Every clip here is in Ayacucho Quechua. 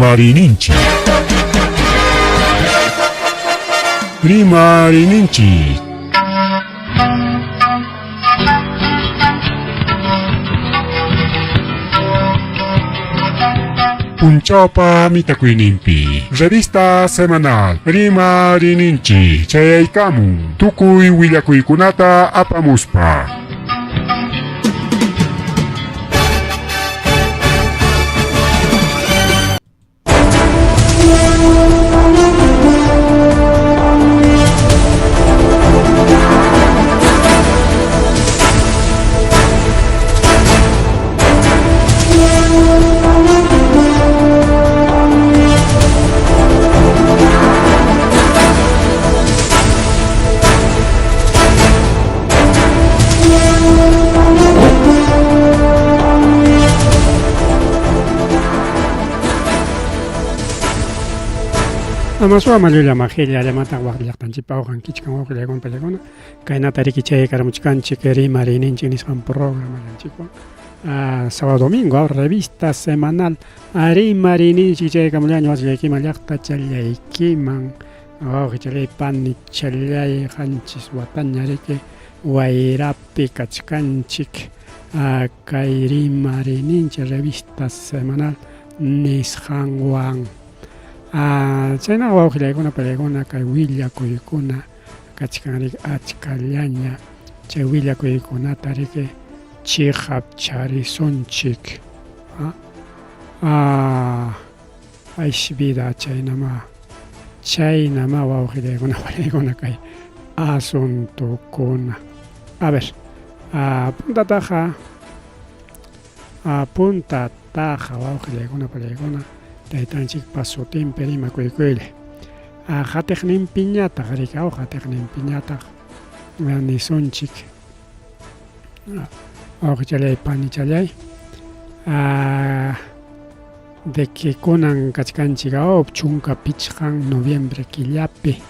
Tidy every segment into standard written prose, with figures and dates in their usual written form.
Rimariyninchik. Rimariyninchik. Punchawpa mitakuyninpi revista semanal Rimariyninchik chayaykamun tukuy willakuykunata apamuspa. Amaswa mallulla majilla llamataq waq llaqtanchikpa awqan kichkan wawqillaykuna pallakuna kaynata riki chay karamuchkanchik rimariyninchik nisqan programallanchikwan sábado domingo revista semanal rimariyninchik chaykamullaña wasillaykiman llaqtachallaykiman Wawqichalláy, panichalláy, qanchis wataña riki wayrapi kachkanchik kay rimariyninchik revista semanal nisqanwan. Chaynaqa wawqillaykuna, panillaykuna kay willakuykuna kachkan riki achkallaña chay willakuykunata riki chiqapcharisunchik. Aysh vida chaynamá. Chaynamá wawqillaykuna paniykuna kay asuntokuna. A ver, puntataqa puntataqa wawqillaykuna paniykuna taytanchikpa sutinpi rimakuykuylla. Qatiqninpiñataq riki aw qatiqninpiñataq nisunchik. Wawqichallay panichallay de que kunan kachkanchik aw 15 noviembre killapi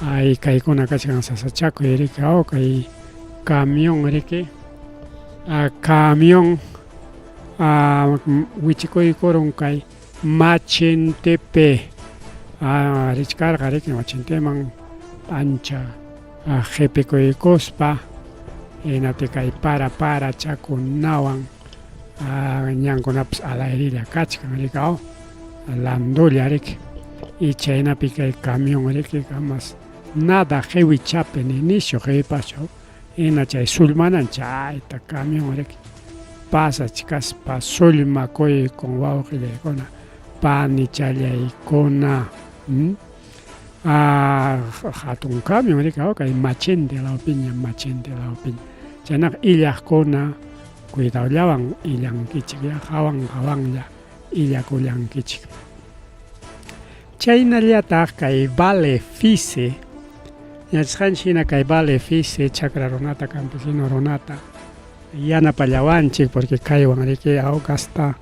ay kaykuna kachkan sasachakuy riki aw kay camión riki camión wichikuykurun kay Machentepe richkarqa riki Machenteman ancha qhipikuykuspa hinapi kay para para chakunawan ñankunapas alayrilla kachkan riki aw landulla riki y chaynapi kay camión riki kamas nada qiwichapi ni nishu qiwipaschu hina chay sullmanan chayta camión riki pasachkaspa sullmakuykun wawqillaykuna panichallaykuna. Hatun camión riki kay Machente lawpiña Machente lawpiña chaynaqa illaqkuna cuidadollawan illankichik ya hawan hawanlla illakullankichik. Chaynallataq kay Vale Fice yachasqanchik hina kay Vale Fice chakra runata campesino runata yanapallawanchik porque kaywan riki aw gasta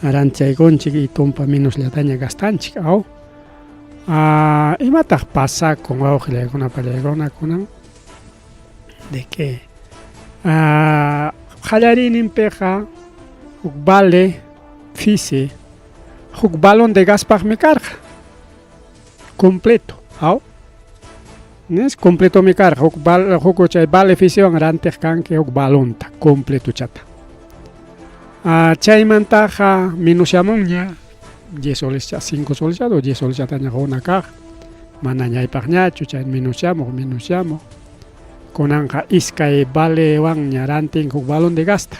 rantiaykunchik y tumpa menosllataña gastanchik aw. Imataq pasakun wawqillaykuna pallaykuna kunan de que qallariyninpiqa huk vale fisi huk balón de gaspaqmi karqa completo aw nis completomi karqa huk bal huk chay vale fisiwan rantiq kanki huk balonta completochata chaymantaqa menosyamunña 10 solescha 5 solescha o 10 soleschataña quna kaq manaña aypaqñachu chay menosyamuq menosyamuq kunanqa iskay valewanña rantin huk balón de gasta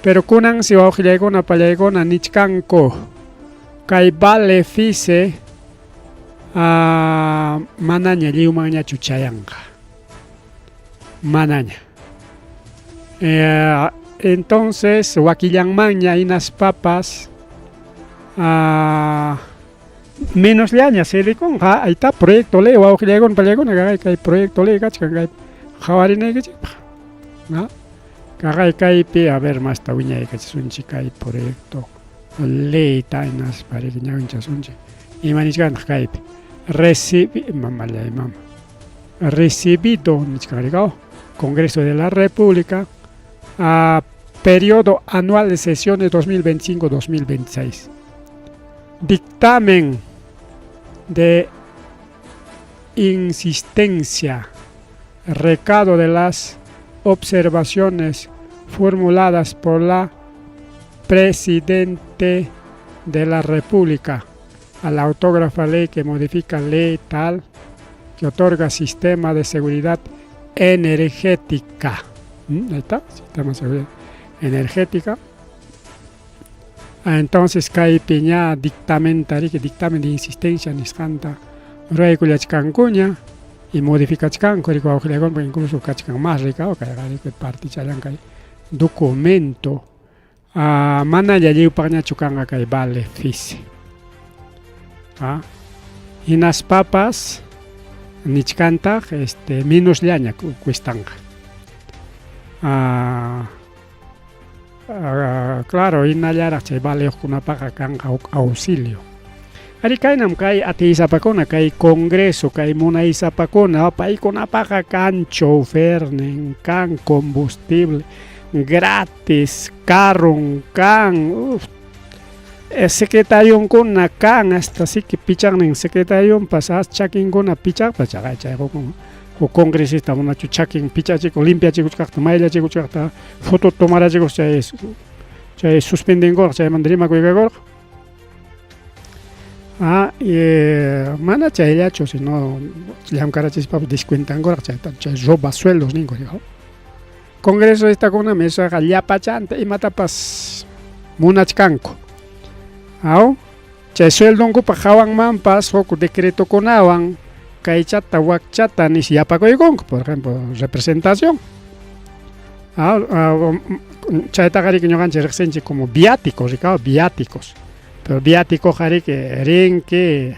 pero kunansi wawqillaykuna pallaykuna nichkanku kay vale fise manaña lliwmanñachu chayanqa manaña entonces wakillanmanña hinaspapas menosllaña cedikunqa ahí está proyecto ley wawqillaykuna pallaykuna kay kay proyecto ley kachkan kay qhawarinaykichikpaq ¿no? Kaqay kaypi a ver masta wiñaykachisunchik kay proyecto leyta hinaspa riki ñawinchasunchik ima nichkantaq kaypi recibi mamallay mama recibido nichkan rikaw Congreso de la República a periodo anual de sesiones 2025-2026. Dictamen de insistencia, recado de las observaciones formuladas por la Presidente de la República a la autógrafa ley que modifica ley tal que otorga sistema de seguridad energética. Ahí está, sistema de seguridad energética. Entonces kaypi ña dictamenta riki, dictamen de insistencia nisqanta ruraykullachkankuña y modificachkanku riki wawqillaykuna, incluso kachkan más rika kayqa riki partichallan kay documento. Manalla lliwpaqñachu kanqa kay vale FISE. Hinaspapas nichkantaq menosllaña cuestanqa. Claro, hinallaraq chay valeyuqkunapaqa kanqa huk auxilio. Ari kaynam kay atiysapakuna, kay congreso, kay munaysapakuna, paykunapaqa kan chofernin, kan combustible gratis, carron kan, secretarionkuna kan, hasta siki pichaqnin secretarionpas as chakinkuna pichaqpas chaqay chay huk congresista munachu chakin pichachikun, limpiachikuchkaqta, mayllachikuchkaqta, foto tomarachikuq chay suspendinkurqa, chaymanta rimakuykakurqa. Mana chayllachu, sino llamkarachispapas descuentankurqa chayta, chay roba sueldos ninku. Congresistakuna esoqa llapachanta imatapas munachkanku. Aw, chay sueldonkupa hawanmanpas huk decretokunawan kaychata wakchata nis yapakuykunku, por ejemplo, representación. Chaytaqa riki ñuqanchik riqsinchik como viáticos, rika, viáticos. Pero viáticoqa riki rinki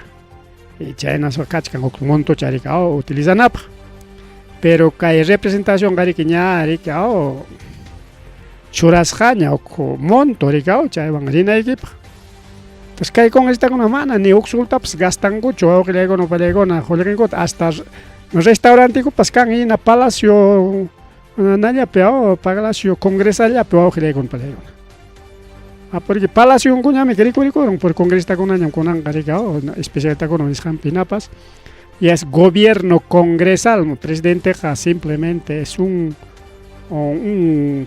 chaynas kachkan huk montocha rika utilizanapaq. Pero kay representación riki ña riki churasqaña huk monto rika chaywan rinaykipaq. Entonces kay congresistakuna mana ni huk soltapas gastankuchu wawqillaykuna upallaykuna qullqinkuta, hasta restaurantikupas kan hina palacio nallapi palacio congresallapi wawqillaykuna upallaykuna. Porque palacionkuñami rikurikurun por congresitakunañam kunanqa rika especialistakuna nisqanpi hinapas ya es gobierno congresal, presidenteqa simplemente es un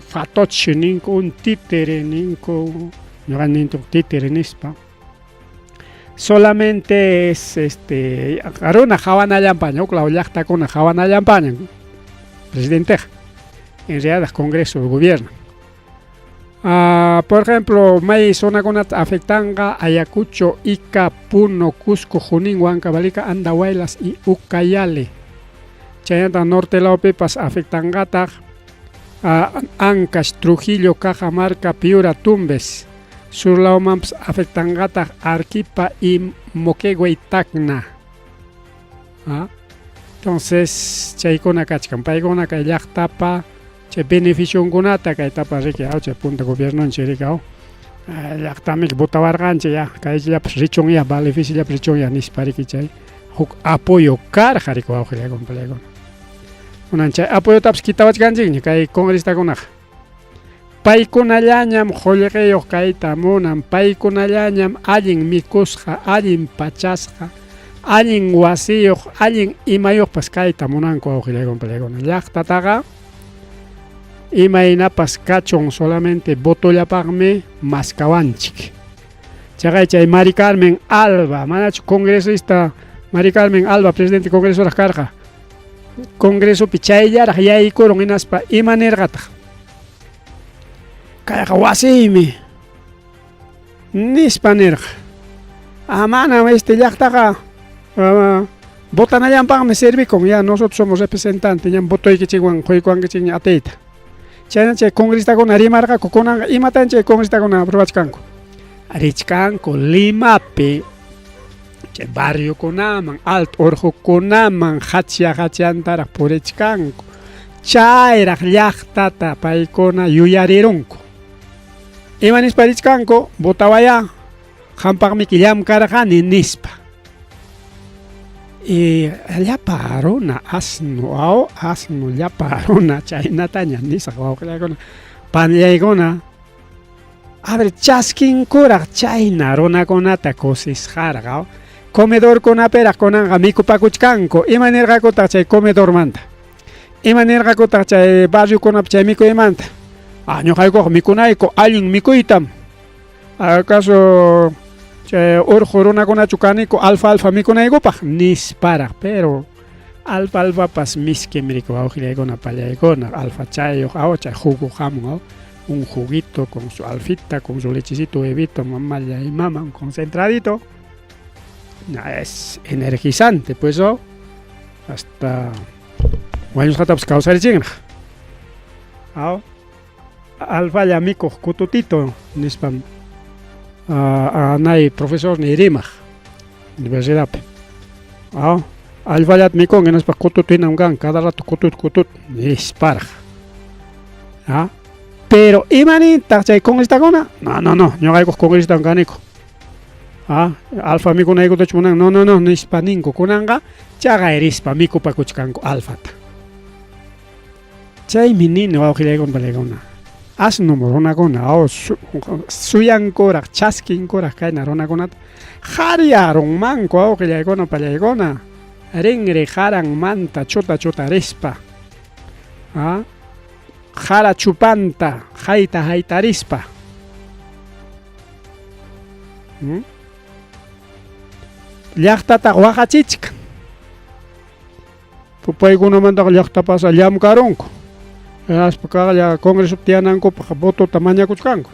fatoche ninku, un títere ninku, ñuqa nintu títere nispa. Solamente es runa hawanallanpaña, huk law llaqtakuna hawanallanpaña presidenteqa. En realidad congreso gobierno. Por ejemplo, may zonakunata afectanqa Ayacucho, Ica, Puno, Cusco, Junín, Huancavelica, Andahuaylas y Ucayali. Chaynata norte lawpipas afectanqataq Ancash, Trujillo, Cajamarca, Piura, Tumbes. Sur lawmanpas afectanqataq Arequipa y Moquegua y Tacna. Entonces, chaykuna kachkan. Paykuna kay llaqtapa chay beneficionkunata kaytapas riki chay punta gobiernonchik riki llaqtamiki votawarqanchik ya kayllapas richun ya beneficiollapas richun ya nispa riki chay huk apoyo karqa riki wawqillaykuna upallaykuna. Kunan chay apoyotapas kitawachkanchikña kay congresistakunaqa. Paykunallañam qullqiyuq kayta munan, paykunallañam allin mikusqa, allin pachasqa, allin wasiyuq, allin imayuqpas kayta munanku wawqillaykuna upallaykuna. Llaqtataqa imaynapas kachun solamente votollapaqmi maskawanchik. Chaqay chay Mari Carmen Alva, manachu congresista Mari Carmen Alva presidente congresoraq karqa. Congresopi chayllaraq yaykurun hinaspa ima nirqataq? Kayqa wasiymi nispa nirqa. Manam este llaqtaqa votanallanpaqmi servikun, ya nosotros somos representantes, ñam votoykichikwan quykuwankichikña atiyta. Chayna chay congresistakuna rimarqaku, kunanqa imatan chay congresistakuna ruwachkanku? Richkanku Limapi chay barriokunaman, alto urqukunaman hachya hachyantaraq purichkanku. Chayraq llaqtata paykuna yuyarirunku. Ima nispa richkanku? Votawaya, qampaqmiki llamkarqani nispa. Y llapa runa asno, asno llapa runa chaynataña nisaq wawqillaykuna, panillaykuna. A ver, chaskinkuraq chayna runakunata kusisqarqa. Comedorkunapiraq kunanqa mikupakuchkanku. Ima nirqakutaq chay comedormanta? Ima nirqakutaq chay barriokunapi chay mikuymanta? Ah, ñuqaykuqa mikunayku allin mikuytam. Acaso chay urqu runakunachu kaniku alfa alfa mikunaykupaq nisparaq, pero alfa alfapas miskim riku wawqillaykuna pallaykuna alfa chayuq aw chay jugo hamun aw un juguito con su alfita, con su lechecito, huevito, mamalla y mama, un concentradito. Es energizante, pues, oh. Hasta wañusqatapas kawsarichinraq. Aw. Alfalla mikuq kututito nispam anay profesorniy rimaq universidadpi. Aw. Alfallata mikunki nispa kututu hinam kan, cada rato kutut kutut nisparaq. Ah. Pero imanintaq chay congresistakuna? No, no, no, ñuqaykuq congresistan kaniku. Ah, alfa mikunaykutachu munan? No, no, no, nispa ninku. Kunanqa chaqay rispa mikupakuchkanku alfata. Chaymi nini wawqillaykuna palaykuna. Asnum runakuna aw suyankuraq chaskinkuraq kayna runakunata qaryarunmanku wawqillaykuna pallaykuna rinri qaranmanta chuta chuta rispa. Ah, qara chupanta hayta haytarispa. Hmm? Llaqtataq waqachichkan. Paykunamantaqa llaqtapasa llamkarunku. Hinaspa kaqlla congresopi tiyanankupaq votota mañakuchkanku.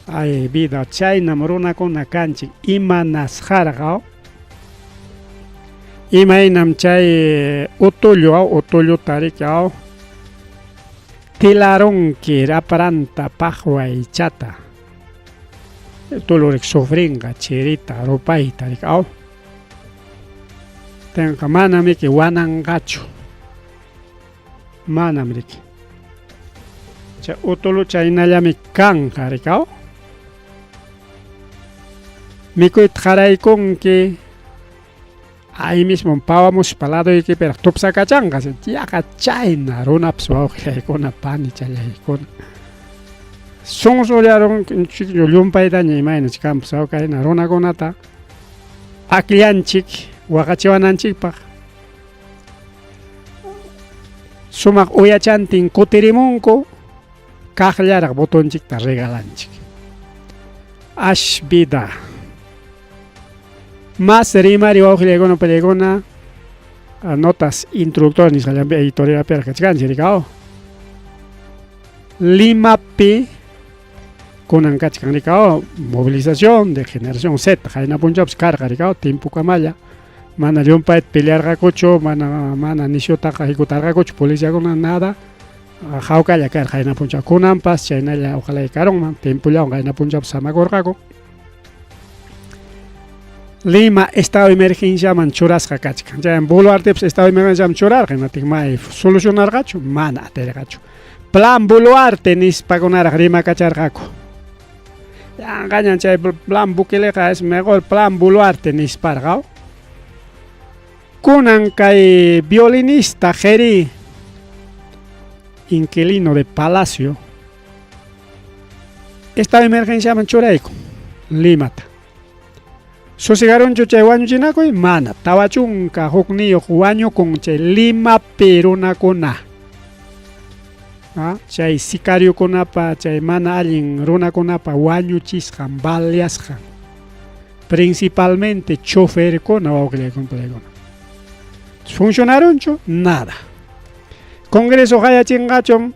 Ay, vida, chaynam runakuna kanchik imanasqarqa. Imaynam chay utullu, aw, utulluta riki, aw, tilarunki rapranta paqwaychata. Utullu riki sufrinqa chirita, rupayta riki, aw. Tenqa manam riki wananqachu. Manam riki. Chay utulu chaynallami kanqa riki, aw. Mikuyta qaraykunki ahí mismo pawamuspa ladoykipiraq tupsakachanqa yaqa chayna runapas wawqillaykuna panichallaykuna sunsullarun llumpaytaña imayna kanpas kayna runakunata akllanchik waqachiwananchikpaq sumaq uyachantin kutirimunku kaqllaraq botonchikta regalanchik. Ash vida. Más rimari wawqillaykuna pallaykuna notas introductorias nisqallanpi editorialpi kachkanchik rikao. Limapi kunan kachkan rikao movilización de generación Z qayna punchawpas karqa rikao timpukamalla mana llumpayta pelearqakuchu mana mana nisyutaqa hikutarqakuchu policiakuna nada hawkalla karqa qayna punchaw kunanpas chaynalla ojalá karunman timpullawan qayna punchawpas samakurqaku. Lima estado de emergenciaman churasqa kachkan. Chay Boluartepas estado de emergenciaman churarqa, imatik may solucionarqachu? Mana atirqachu. Plan Boluarte nispakunaraq rimakacharqaku. Yanqañan chay plan Bukeleqa es mejor plan Boluarte nisparqa. Kunan kay violinista Jeri, inquilino de Palacio, estado de emergenciaman churayku Limata. Susigarunchu chay wañuchinakuy? Mana. 41 wañukun chay Limapi runakuna. Chay sicariokunapa, chay mana allin runakunapa wañuchisqan, baleasqan. Principalmente choferkuna, wawqillaykuna. Funcionaronchu? Nada. Congreso qayachinqachun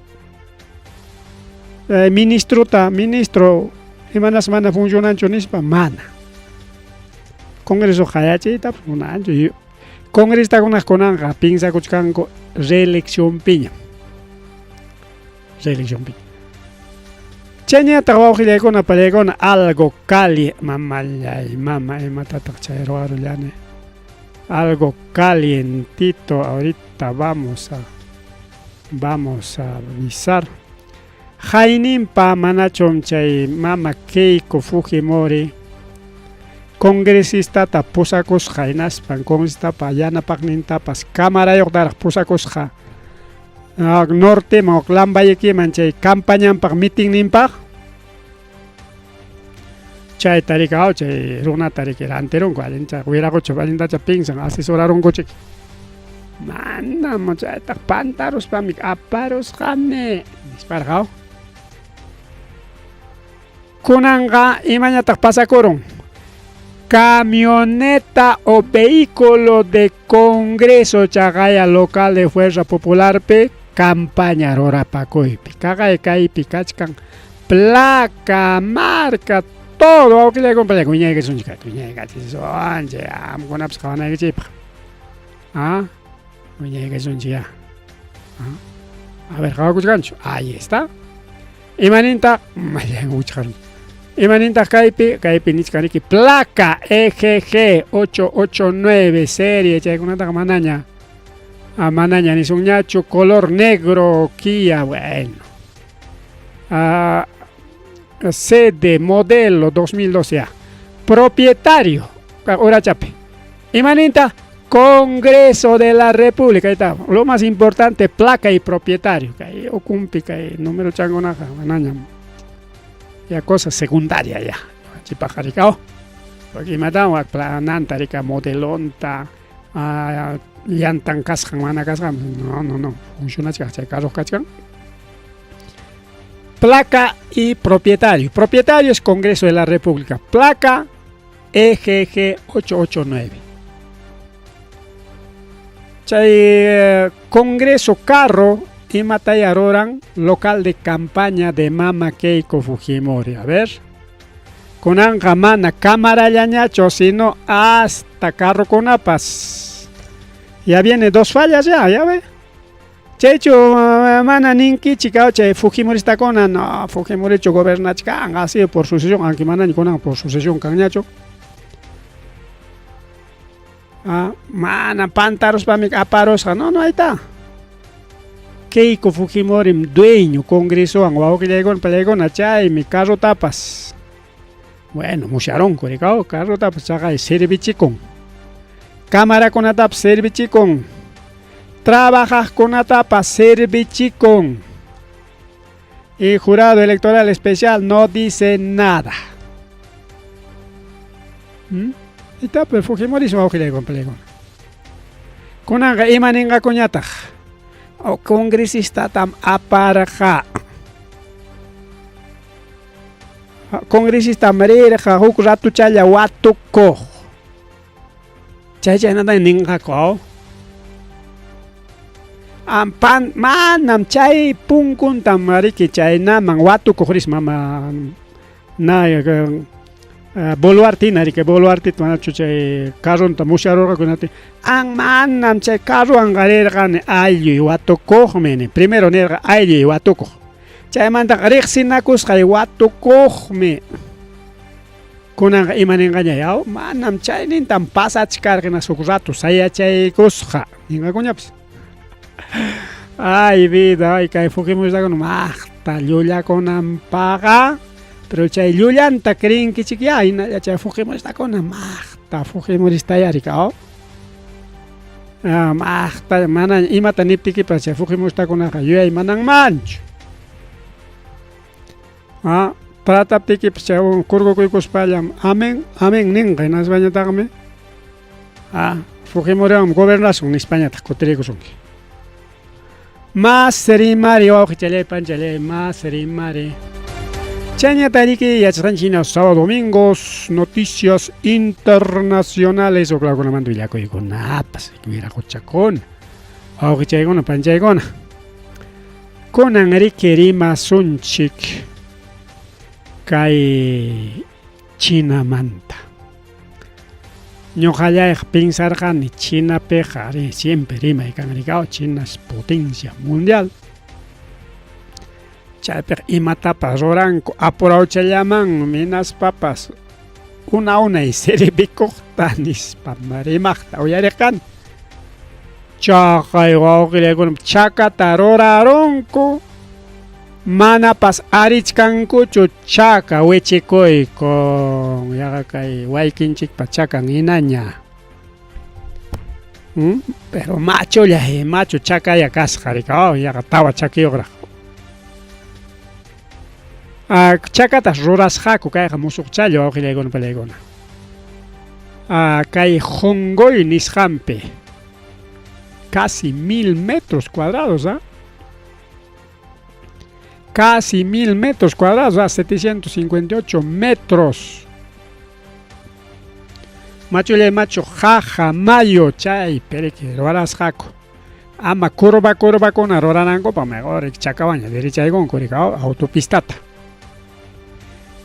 ministrota, ministro imanas mana funcionanchu nispa? Mana. Congreso qayachiytapas munanchu. Congresistakuna kunanqa pinsakuchkanku reelección piña. Reelección piña. Chayñataq wawqillaykuna pallaykuna algo cali mamallay mama imatataq chay ruwarullani. Algo calientito ahorita vamos a avisar. Jaininpa manachum chay mama Keiko Fujimori congresistata pusakusqa hinaspan congresistapa yanapaqnintapas camarayuqtaraq pusakusqa norteman Lambayequiman chay campañanpaq mitinninpaq. Chayta rikaw chay runata riki rantirunku allincha wiraqucha allintacha pinsan asesorarunkuchik. Manam chaytaq pantaruspami aparusqani nisparqaw. Kunanqa imañataq pasakurun? Camioneta o vehículo de Congreso chaqaya local de Fuerza Popularpi campaña rurapakuypi. Kaqay kaypi kachkan placa, marca, todo wawqillayku payllayku wiñaykachisunchik kayta wiñaykachisunchik amkunapas qawanaykichikpaq. Ah, wiñaykachisunchik ya. Ah, a ver, qawakuchkanchu. Ahí está. Imanintaq wichqarun. Imanintaq kaypi? Kaypi nichkan riki placa EGG 889 serie chaykunataqa manaña. Ah, manaña nisunñachu color negro Kia, bueno. Ah, CD modelo 2012 ya. Propietario, urachapi. Imaninta Congreso de la República, ahí está. Lo más importante, placa y propietario. Kay ukumpi kay número changunaqa manañam. Ya cosa secundaria ya. Chipaqarikao. Porque imatawan wak plananta rika modelonta, ah, llantan kasqan mana kasqan. No, no, no. Funcionachkaq chay carro kachkan. Placa y propietario. Propietario es Congreso de la República. Placa EGG 889. Chay Congreso carro imataya ruran local de campaña de Mama Keiko Fujimori. A ver. Kunanqa mana camarallañachu, sino hasta carrokunapas. Ya viene dos fallas ya, ya ve. Chaychu mana ninkichik chay Fujimoristakuna, no, Fujimorichu gobernachkan, así por sucesión, aunque manaña kunan por sucesión kanñachu. Ah, mana pantaruspami aparusqa, no, no, ahí está. Keiko Fujimorim dueño congresowan wawqillaykuna pallaykuna chaymi carrotapas. Bueno, musyaronku rikaw, carrotapas chaqay servichikun. Camarakunatapas servichikun. Trabajaqkunatapas servichikun. Y jurado electoral especial no dice nada. ¿Mm? Está, pero Fujimorismo wawqillaykuna pallaykuna. Kunanqa ima ninqakuñataq? O congresistatam aparqa. Congresistam rirqa huk ratuchalla watukuq. Chay chaynata ninqaku aw. Pan manam chay punkuntam riki chaynaman watukuq risma mama na Boluarte riki Boluarte manachu chay carronta musyarurqaku hinaptin an manam chay carrowanqa rirqani aylluy watukuqmi nin. Primero nirqa aylluy watukuq. Chaymantaqa riqsinakusqay watukuqmi. Kunanqa ima ninqaña yaw manam chaynintam pasachkarqa hina huk rato sayachaykusqa ninqakuñapas. Ay vida, ay kay Fujimoristakuna maqta llullakunanpaqa, pero chay llullanta creenkichik ya hinalla chay Fujimoristakuna maqta Fujimoristaya rikaw. Ah, maqta mana imata niptikipas chay Fujimoristakunaqa yuyaymananmanchu. Ah, trataptikipas chay kurkukuykuspallam amén, amén ninqa hinaspañataqmi ah, Fujimoriwan gobernasun nispañataq kutirikusunki. Mas rimari wawqichalay panchalay, mas rimari. Chayñata riki yachasqanchik hina sábado domingos noticias internacionales uqlakunamanta willakuykunapas wiraquchakuna wawqichaykuna panchaykuna. Kunan riki rimasunchik kay Chinamanta. Ñuqallayqa pensarqani Chinapiqa ari siempre rimay kan rikaw China es potencia mundial. Chaypiqa imatapas ruranku apurawchallamanmi hinaspapas una unay servikuqta nispa rimaqta uyariqani. Chaqay wawqillaykuna chakata rurarunku manapas arichkankuchu chaka wichikuykun yaqa kay waykinchikpa chakan hinaña. ¿Mm? Pero machulla machu chakaya kasqa rikaw yaqa tawa chakiyuqraq. Chakatas rurasqaku kayqa musuq challwa wawqillaykuna pallaykuna. Kay Jongoy nisqanpi casi 1000 metros cuadrados, ¿ah? Casi 1000 metros cuadrados, ¿ah? 758 metros. Machullay machu jaja mayo chay periki rurasqaku. Ama curva curvakuna ruranankupaq mejor chakawaña derechaykunku riki autopistata.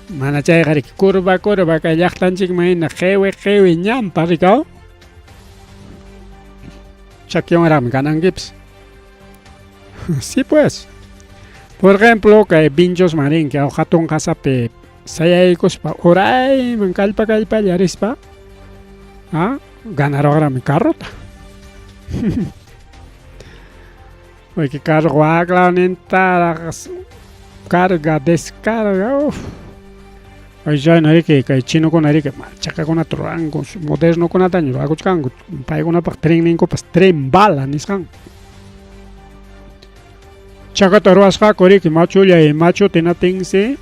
Mana chayqa riki curva curva kay llaqtanchikman hina qiwi qiwi ñanpa rikaw. Chakiwanraqmi ganankipas. Sí pues. Por ejemplo, kay Vinchosman rinki hatun qasapi sayaykuspa urayman kallpa kallpalla rispa, ah, ganaruqraqmi carrota. Porque carro waklawnintaraq carga, descarga, uf. Ay chayna riki kay chinokuna riki chakakunata ruranku, modernokunataña rurakuchkanku, paykunapaq trenninkupas tren bala nisqanku. Chakata ruwasqaku riki machullay machuta hinaptinsi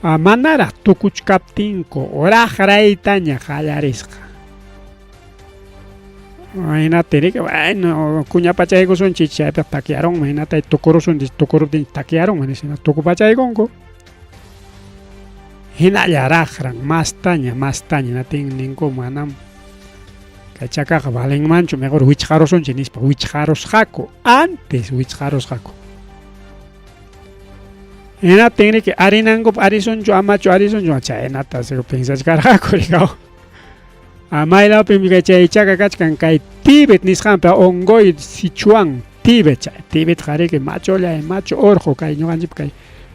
manaraq tukuchkaptinku raqraytaña qallarisqa. Hinaptin riki bueno kuñapachaykusunchik chaypiqa takyarunman hinatay tukurusunchik tukuruptinchik takyarunman nispa tukupachaykunku. Hinalla raqran mastaña mastaña hinaptin ninku manam kay chakaqa valenmanchu mejor wichqarusunchik nispa wichqarusqaku antes wichqarusqaku. Hinaptin riki arinankupa arisunchu amachu arisunchu chaynata pensachkarqaku rikaw. Maylawpim kay chay chaka kachkan kay Tíbet nisqanpi Ongoy Sichuan Tíbet chay Tíbetqa riki machullay machu urqu kay ñuqanchikpa kay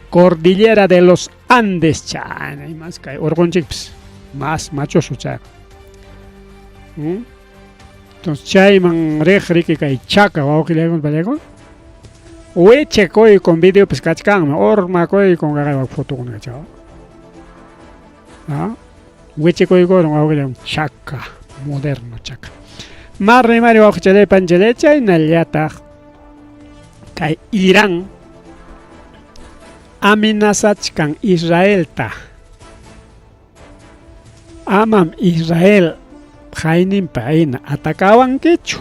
Cordillera de los Andes chayna imas kay urqunchikpas mas machusu chayqa. Entonces chayman riq riki kay chaka wawqillaykuna pallaykuna wichikuykun videopas kachkanmi urmakuykun kaqaywan fotokuna kachkan. Wichikuykurun wawqillan chaka, moderno chaka. Marri mari wawqichalay panchalay chaynallataq kay Irán amenazachkan Israelta. Amam Israel qayninpa hina atacawankichu.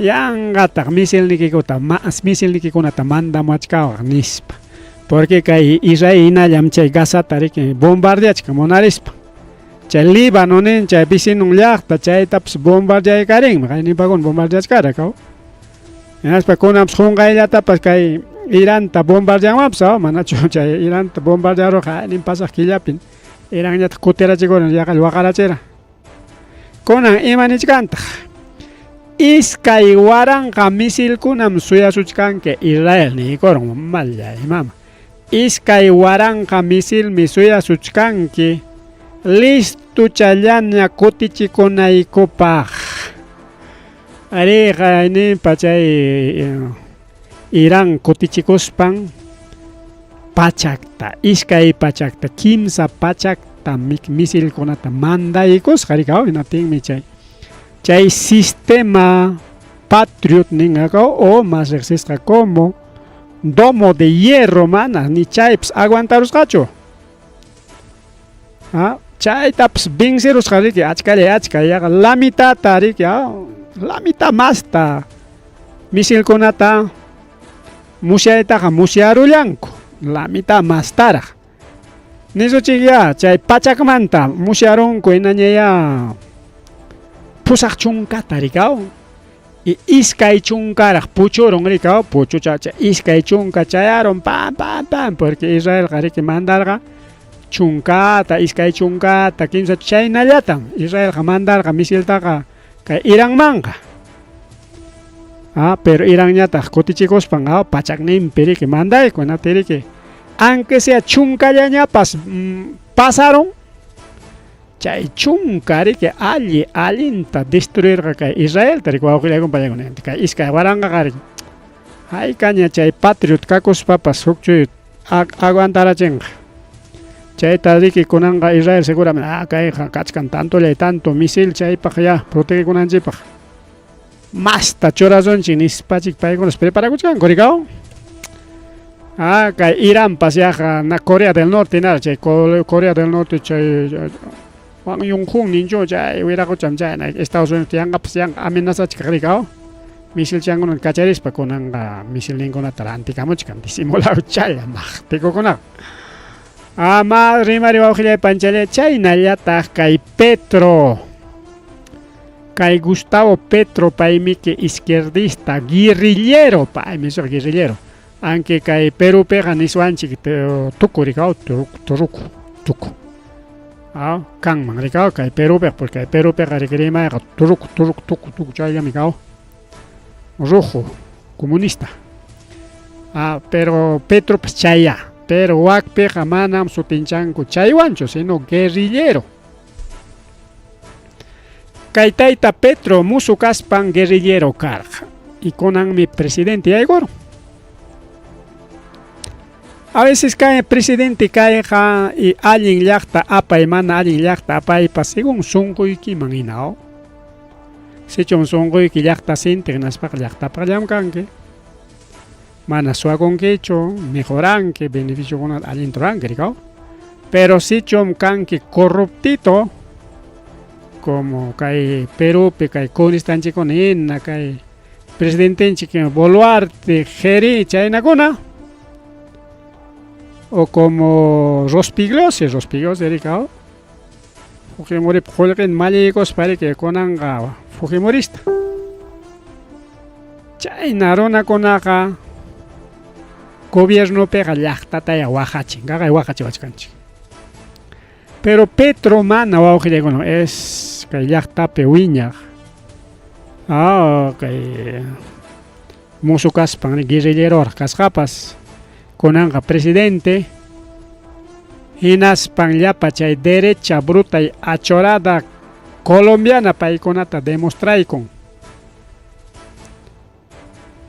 Yanqataq misilnikikuta misilnikikunata mandamuwachkawaq nispa. Porque kay Israel hinallam chay Gazata riki bombardeachkan munarispa. Chay Líbano nin chay vecinon llaqta chaytapas bombardeaykarinmi qayninpakuna bombardeachkara kaw. Hinaspa kunanpas qunqayllatapas kay Iranta bombardeanwanpas manachu chay Iranta bombardearurqa aynin pasaq killapin Iranñataq kutirachikuran yaqalla waqarachira. Kunan ima nichkantaq? 2000 misilkunam suyasuchkanki Israel niykurun mallay mama. 2000 misilmi suyasuchkanki listuchallaña kutichikunaykupaq. Arí qayninpa chay Irán kutichikuspan pachakta, 200, 300 misilkunata mandaykusqa rikaw hinaptinmi chay chay sistema Patriot ninqaku o mas riqsisqa como domo de hierro mana ni chaypas aguantarusqachu. Chaytapas vencerusqa riki achkallay achka yaqa la mitadta riki la mitad masta misilkunata musyaytaqa musyarullanku la mitad mastaraq. Nisuchikyá chay pachakmanta musyarunku hinañayá 80ta rikaw y 20raq puchurun rikaw puchucha 20 chayarun pam pam pam porque Israelqa riki mandarqa 10ta 20ta 3 chaynallatam Israelqa mandarqa misiltaqa kay Iranmanqa. Pero Iranñataq kutichikuspan pachakninpi riki mandayku hinaptin riki aunque sea chunkallañapas pasaron chay chunka riki alli allinta destruirqa kay Israelta riki wawqillaykuna pallaykuna kay 2000 riki haykaña chay Patriot kakuspapas huk chuy aguantarachinqa. Chayta riki kunanqa Israel seguramente kayqa kachkan tantollay tanto misil chaypaq ya protegekunanchikpaq masta churasunchik nispachik paykunas preparakuchkanku rikaw. Ah, kay Iranpas yaqa na Corea del Norte nara chay Corea del Norte chay Wang Yongjun ninchu chay wiraqucham chay Estados Unidos yanqapas yanqa amenazachkaq rikaw misil chankunata kacharispa kunanqa misilninkunata rantikamuchkan disimulado chaylla maqtikukunaqa. Ama rimari wawqillay panchallay chaynallataq kay Petro kay Gustavo Petro paymiki izquierdista guerrillero paymi suq guerrillero anque kay Perupiqa niswanchik tuku rikaw turuku tuku aw kanman rikaw kay Perupiqa porque kay Perupiqa riki rimayqa turuku turuku tuku tuku chayllami kaw rojo comunista ah, pero Petropas chaya pero wakpiqa manam sutinchanku chaywanchu sino guerrillero kay tayta Petro musu kaspan guerrillero karqa y kunanmi presidente yaykurun. A veces kay presidente kayqa y allin llaqta apay mana allin llaqta apaypas según sunquykiman hina. Sichum sunquyki llaqta sintiq hinaspaqa llaqtapaq llamkanki. Mana suwakunkichu, mejoranki, beneficiokunata allinta ruranki, rikaw. Pero sichum kanki corruptito, como kay Perupi kay conistanchikkuna hina kay presidentenchik Boluarte, Jeri chaynakuna, o como Rospigliosi, Rospigliosi rikaw. Fujimoripa qullqin malliykuspa riki kunanqa Fujimorista. Chayna runakunaqa gobiernopiqa llaqtataya waqachin, qaqay waqachiwachkanchik. Pero Petro mana wawqillaykuna es kay llaqtapi wiñaq. Ah, kay musu kaspan guerrilleroraq kasqapas kunanqa presidente hinaspan llapa chay derecha bruta y achorada colombiana paykunata demostraykun.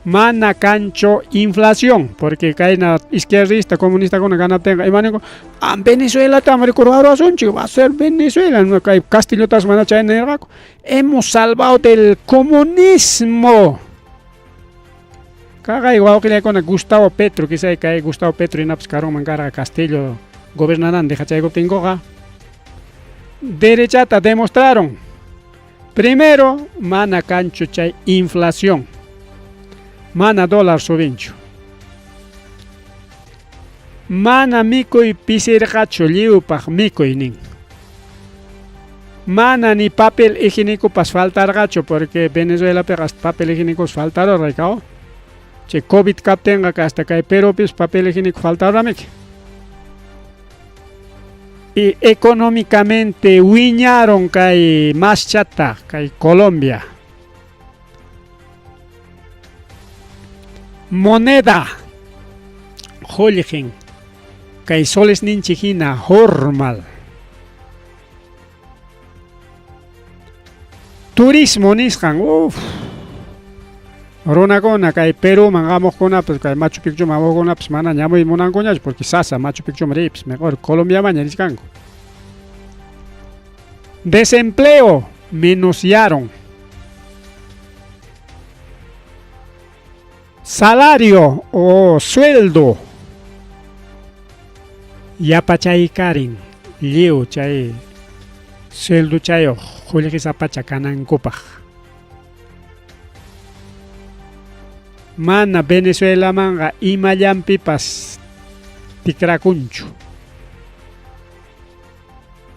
Mana kanchu inflación, porque kayna izquierdista, comunistakuna ganaptinqa imaninku, ah, Venezuelatam rikurqaruwasunchik, va a ser Venezuela, no, kay Castillotas mana chayna nirqaku, hemos salvado del comunismo. Kaqay wawqillaykuna Gustavo Petro, quizá kay Gustavo Petro hinapas karunman karqa Castillo gobernanan dejachaykustinkuqa, derechata demostraron. Primero, mana kanchu chay inflación. Mana dólar subinchu. Mana mikuy pisirqachu lliwpaq mikuy nin. Mana ni papel higiénicopas faltarqachu porque Venezuelapiqa hasta papel higiénico faltarurqa rikaw. Chay COVID kaptinqa hasta kay Perupis papel higiénico faltaruramiki. Y económicamente wiñaron kay maschata kay Colombia. Moneda qullqin kay soles ninchik hina formal. Turismo nisqan, uff. Runakuna kay Peruman hamuqkunapas kay Machu Picchuman hamuqkunapas mana ñamuy munankuñachu porque sasa Machu Picchuman riypas mejor Colombiamaña richkanku. Desempleo menosyaron. Salario o sueldo yapachaykarin lliw chay sueldochayuq qullqisapacha kanankupaq. Mana Venezuelamanqa imallanpipas tikrakunchu.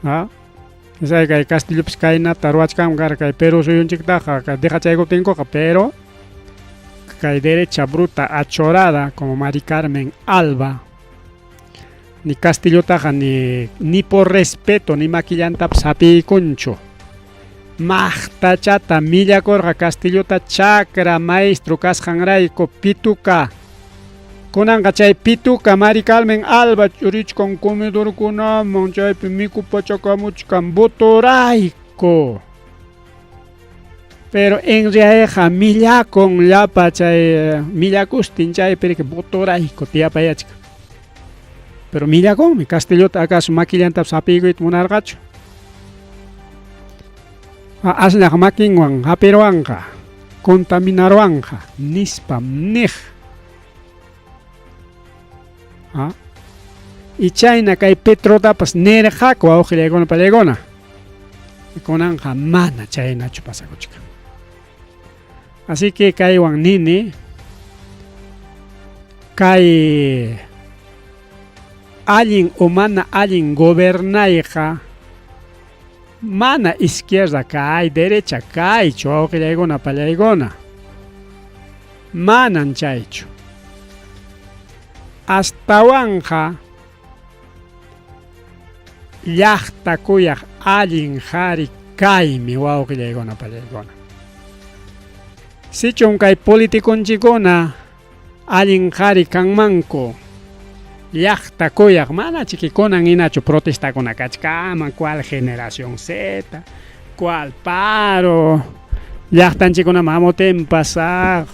Ah, kay Castillopas kaynata ruwachkanman karqa kay Perú suyunchiktaqa dejachaykuptinkuqa, pero kay derecha bruta achorada como Mari Carmen Alba ni Castillotaqa ni por respeto ni makillantapas hapiykunchu. Maqtachata millakurqa Castillota chakra maestro kasqanrayku pituka. Kunanqa chay pituka Mari Carmen Alba churichkan comedorkunaman chaypi mikupachakamuchkan votorayku. Pero en realidad millakun llapa chay millakustin chaypi riki votorayku tiyapayachkan. Pero millakunmi Castillota acaso makillantapas hapiykuyta munarqachu. Asnaq makinwan hapiruwanqa, contaminaruwanqa nispam niq. ¿Ah? Y chayna kay Petrotapas nirqaku wawqillaykuna pallaykuna. Kunanqa mana chaynachu pasakuchkan. Así que kaywan nini kay allin o mana allin gobernayqa mana izquierda kay derecha kaychu wawqillaykuna pallaykuna. Manan chaychu. Astawanqa llaqta kuyaq allin qhari kaymi wawqillaykuna pallaykuna. Sichum kay politiconchikuna allin qhari kanmanku llaqta kuyaq mana chiki kunan hinachu protestakuna kachkaman cual generación Z, cual paro llaqtanchikunaman hamutinpas ah,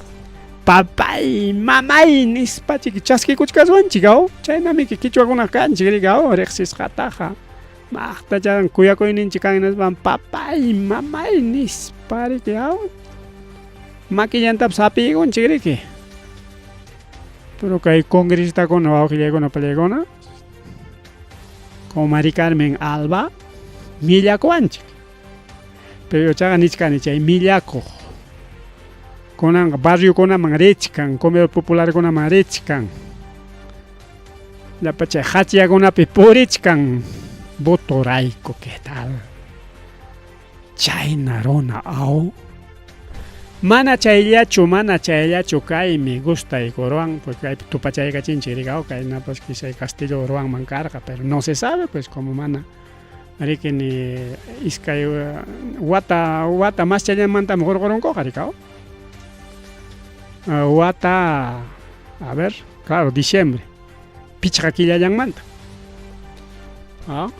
papay mamay nispa chiki chaskikuchkaswanchik aw chaynamiki quichuakuna kanchik riki aw riqsisqataqa maqtachan kuyakuyninchik kan hinaspa papay mamay nispa riki aw makillantapas hapiykunchik riki pero kay congresistakuna wawqillaykuna pallaykuna como Mari Carmen Alba millakuwanchik pero chaqa nichkani chay millakuq kunanqa barriokunaman richkan comedor popularkunaman richkan llapa chay hachakunapi purichkan votorayku qué tal chayna runa aw mana chayllachu mana chayllachu kaymi gustaykuruwan porque kaypi tupachaykachinchik riki aw kaynapas quizá Castillo ruwanman karqa pero no se sabe pues como mana riki ni iskay wata wata maschallamantami hurqurunkuqa riki aw wata a ver claro diciembre pichqa killallanmanta aw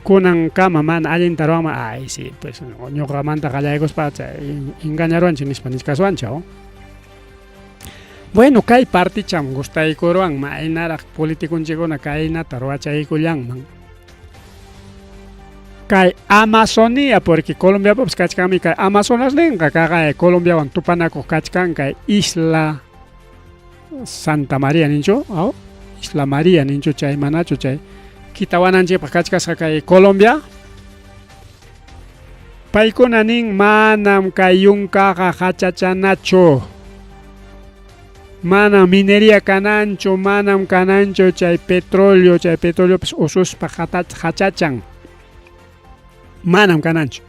kunankama mana allinta ruwanman ay sí pues ñuqamanta qallaykuspa chay engañaruwanchik nispa nichkaswanchik aw bueno kay particham gustaykuruwan maynaraq politiconchikkuna kaynata ruwachaykullanman kay Amazonía porque Colombiapipas kachkanmi kay Amazonas ninqa kaqay Colombiawan tupanakuq kachkan kay isla Santa María ninchu aw Isla María ninchu chay manachu chay kitawananchikpaq kachkasqa kay Colombia paykuna nin manam kay yunkaqa hachachanachu manam minería kananchu manam kananchu chay petróleo chay petroleopas ususpa hachachan manam kananchu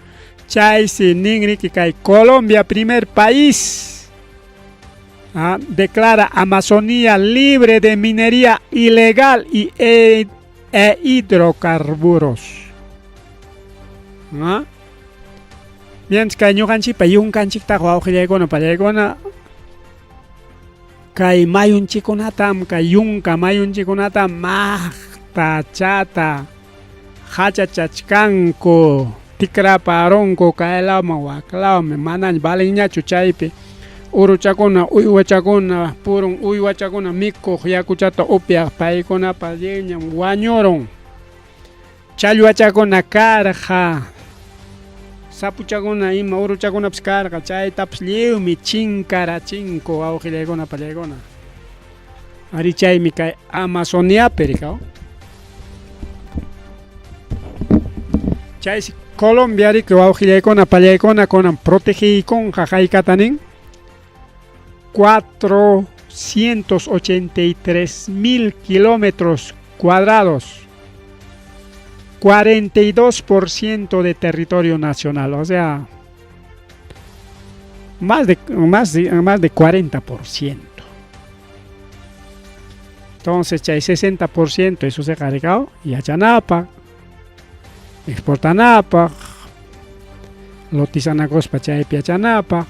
chaysi nin riki kay Colombia primer país ah, declara Amazonía libre de minería ilegal y e, e hidrocarburos. ¿Ah? Mientras kay ñuqanchikpa yunkanchiktaqa wawqillaykuna pallaykuna kay mayunchikkunatam kay yunka mayunchikkunatam maqta chata hachachachkanku tikraparunku kay lawman wak lawman manaña valenñachu chaypi uruchakuna uywachakuna purun uywachakuna mikuq yakuchata upyaq paykunapa lliwñam wañurun challwachakuna karqa sapuchakuna ima uruchakunapas karqa chaytapas lliwmi chinkarachinku wawqillaykuna pallaykuna ari chaymi kay Amazoniapi rikaw chaysi Colombia riki wawqillaykuna pallaykuna kunan protegiykunqa haykata nin 483 mil kilómetros cuadrados 42% de territorio nacional, o sea, más de, más de, más de 40%. Entonces, chay 60% eso se cargado yachanapaq, exportanapaq, lotizanakuspa chaypi yachanapaq.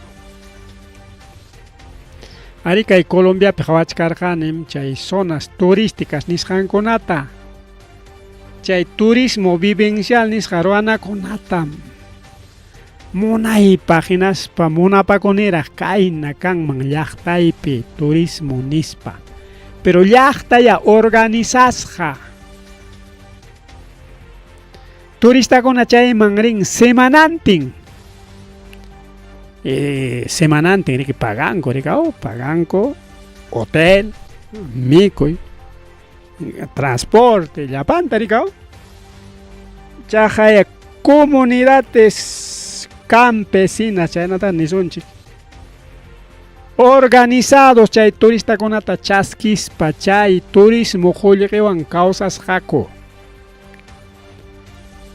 Ari kay Colombiapi qhawachkarqanim chay zonas turísticas nisqankunata chay turismo vivencial nisqa ruwanakunatam munaypaq hinaspa munapakuniraq kayna kanman llaqtaypi turismo nispa pero llaqtaya organizasqa turistakuna chayman rin semanantin. Eh, semanantin riki paganku riki oh, paganku hotel, mikuy, transporte, llapanta riki oh. Chaqaya comunidades campesinas chaynata nisunchik. Organizados chay turistakunata chaskispa chay turismo qullqiwan kawsasqaku.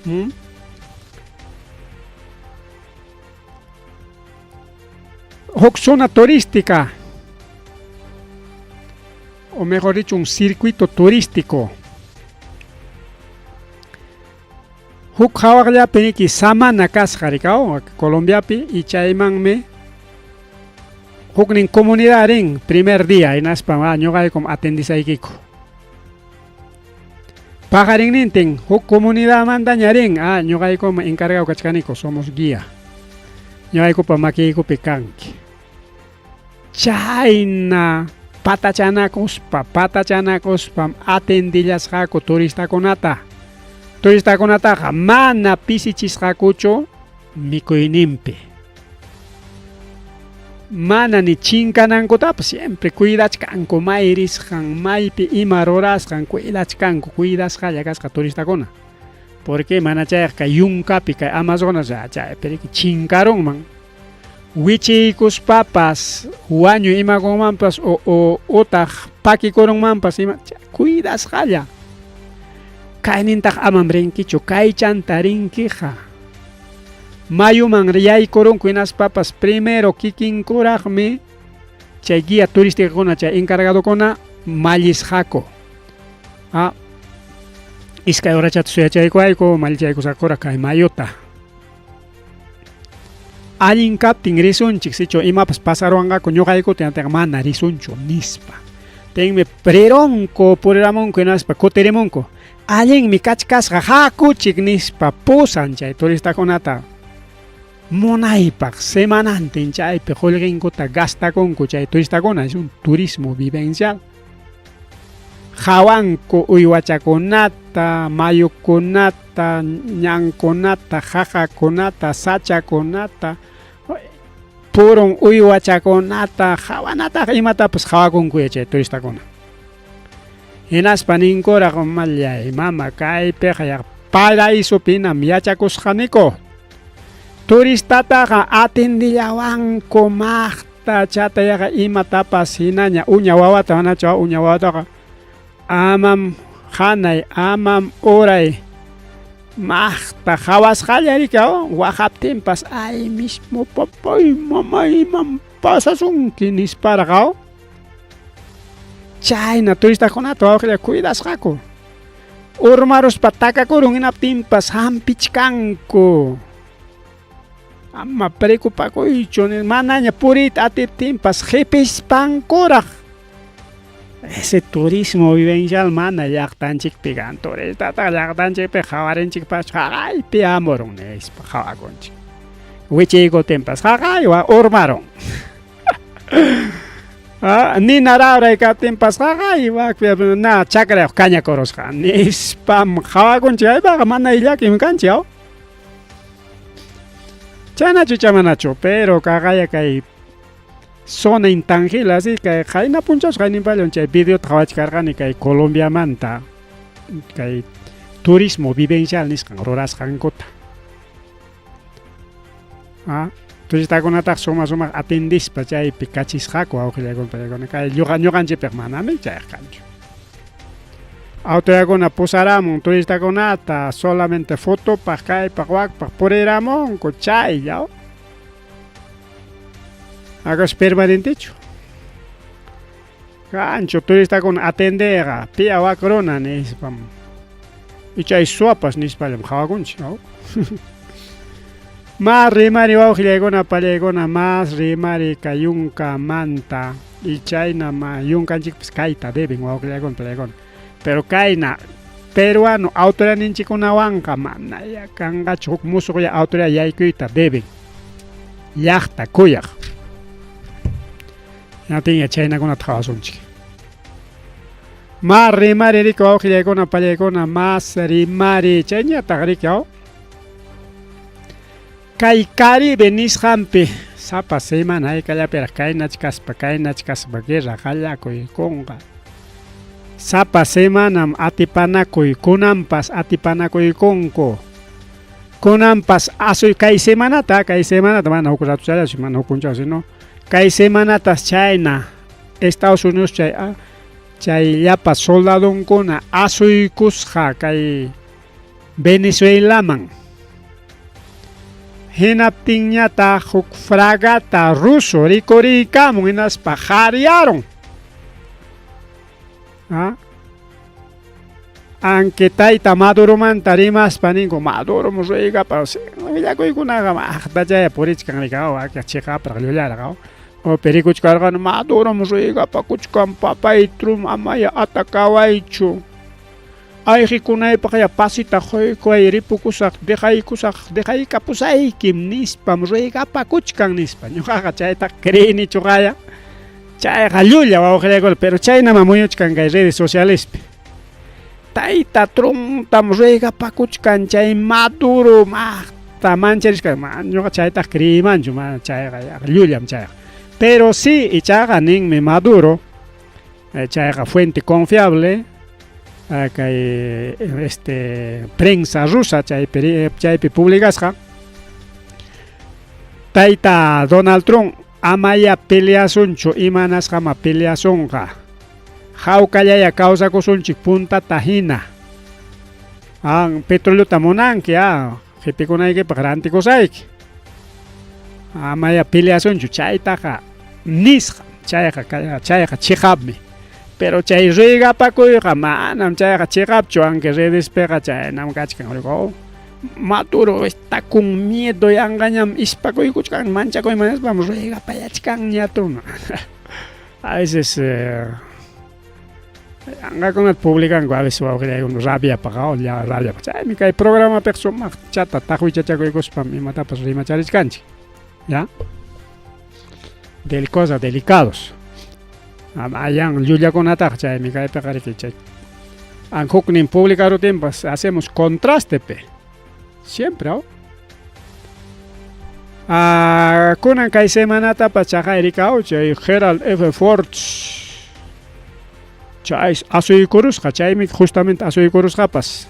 Hmm? Huk zona turística, o mejor dicho, un circuito turístico. Huk hawaqllapi riki samana kasqa rikaw Colombiapi y chaymanmi huknin comunidad rin primer día hinaspa ah, ñuqaykum atendisaykiku. Paqarinnintin huk comunidadmantaña rin ah, ñuqaykum encargado kachkaniku, somos guía. Ñuqaykupa makiykupi kanki. Chayna patachanakuspa, patachanakuspam atendillasqaku turistakunata. Turistakunataqa mana pisichisqakuchu mikuyninpi. Mana ni chinkanankutapas siempre cuidachkanku may risqan, maypi ima rurasqan, cuidachkanku, cuidasqalla kasqa turistakuna. Porque mana chayqa kay yunkapi, kay Amazonas chaypi chinkarunman. Wichiykuspapas wañuy imakunmanpas o, o utaq pakikurunmanpas ima cuidasqalla. Kaynintaq amam rinkichu, kaychanta rinkiqa. Mayuman yaykurunku hinaspapas primero kikinkuraqmi chay guía turísticakuna, chay encargadokuna mallisqaku. Ah, iskay horachata suyachaykuayku mallichaykusqakura kay mayuta. Allin kaptin risunchik, sichu imapas pasaruwanqaku ñuqaykuta hinaptinqa mana risunchu nispa. Tinmi rirunku, puriramunku hinaspa kutirimunku. Allinmi kachkasqa hakuchik nispa pusan chay turistakunata. Munaypaq semanantin chaypi qullqinkuta gastakunku chay turistakuna, es un turismo vivencial. Hawanku uywachakunata, mayukunata, ñankunata, qaqakunata, sachakunata, purun uywachakunata, hawanataqa imatapas hawakunku chay turistakuna. Hinaspa ninkuraq mallay mama kaypiqa paraisopinam yachakusqaniku. Turistataqa atendillawanku maqta chatayaqa imatapas hinaña uña wawata manachu uña wawataqa amam hanay amam uray maqta hawasqalla riki waqaptinpas ay mismo papay mamay imam pasasunki nisparqa chayna turistakunata wawqilla cuidasqaku. Urmaruspa takakurun hinaptinpas hampichkanku. Ama preocupakuychu, manaña puriyta atiptinpas qipispankuraq. Ese turismo vivencial mana llaqtanchikpi kan turistataqa llaqtanchikpi qawarinchikpas haqaypi hamurun nispa qawakunchik. Wichiykutinpas haqaywan urmarun. Ah, nina rawray kaptinpas haqay wakpi na chakrayuq kañakurusqa nispam qawakunchik aypaqa mana illakim kanchik aw. Chaynachu chamanachu, pero kaqaya kay zona intangible así kay qayna punchawchu qayninpallon chay videota qawachkarqani kay Colombiamanta kay turismo vivencial nisqan rurasqankuta. Ah, turistakunataq suma sumaq atendispa chaypi kachisqaku wawqillaykuna paykuna kay ñuqa ñuqanchikpiq manami chayaq kanchu. Autoridadkuna pusaramun turistakunata solamente fotopaq kaypaq wakpaq puriramunku chaylla. Acaso permanentechu? Kanchu turistakuna atendeqa piya wak runa nispam. Icha suwapas nispallam qhawakunchik. Mas rimari wawqillaykuna pallaykuna mas rimari kay yunkamanta y chayna ma yunkanchikpas kayta deben wawqillaykuna pallaykuna. Pero kayna peruano autoridadninchikkunawanqa manaya kanqachu huk musuqlla autoridad yaykuyta deben. Llaqta kuyaq. Hinaptinña chaynakunata qhawasunchik. Ma rimari riki wawqillaykuna pallaykuna mas rimari chayñataq riki aw. Kay Caribe nisqanpi Sapa semana haykallapiraq kaynachkaspa kaynachkaspa guerra qallakuykunqa. Sapa semanam atipanakuy kunanpas atipanakuykunku. Kunanpas asuy kay semanata, kay semanata mana huk ratuchallachu, mana huk punchaw sino kay semanatas chayna Estados Unidos chay chay llapa soldadonkuna asuykusqa kay Venezuelaman. Hinaptinñataq huk fragata ruso rikuriykamun hinaspa qaryarun. ¿Ah? Aunque tayta Maduromanta rimaspa ninku Madurom ruygapa willakuykunaqa maqtachaya purichkan rikaw aka chiqapraq llullaraq o perikuchkarqani Madurom ruygapakuchkan papay Trump amaya atakawaychu Ayqikunaypaqyá pasita quykuway ripukusaq, dejaykusaq, dejaykapusaykim nispam ruegapakuchkan nispa. Ñuqaqa chaytaqa creenichuqaya. Chayqa llulla wawqillaykuna, pero chaynama muyuchkan kay redes socialespi. Tayta Trumptam ruegapakuchkan chay Maduro maqta mancharisqa. Ñuqa chaytaqa creeymanchu, mana chayqa llullam chayqa. Pero sí, ichaqa ninmi Maduro Chayqa fuente confiable kay este prensa rusa chaypi chaypi publicasqa. Tayta Donald Trump amaya peleasunchu imanasqama peleasunqa. Hawkallaya kawsakusunchik puntata hina. Ah, petroleota munanki ah, qipikunaykipaq rantikusayki. Amaya peleasunchu chaytaqa nisqa chayqa chayqa chiqapmi. Pero chay ruegapakuyqa manam chayqa chiqapchu, aunque redespiqa chaynam kachkan. Oh, Maduro está con miedo yanqañam ispakuykuchkan manchakuyman nispam ruegapayachkanña tun. A veces eh, yanqakunata publicanku a veces wawqillaykuna rabiapaq oh, rabiapaq. Chaymi kay programapiqa sumaqchata taqwichachakuykuspam imatapas rimacharichkanchik. ¿Ya? Del cosas delicados. Ayan llullakunataqa chaymi kaypiqa riki chay an huknin publicarutinpas hacemos contraste pe. Siempre, oh. Ah, kunan kay semanatapas chaqay rikaw chay Gerald F. Ford chay asuykurusqa chaymi justamente asuykurusqapas.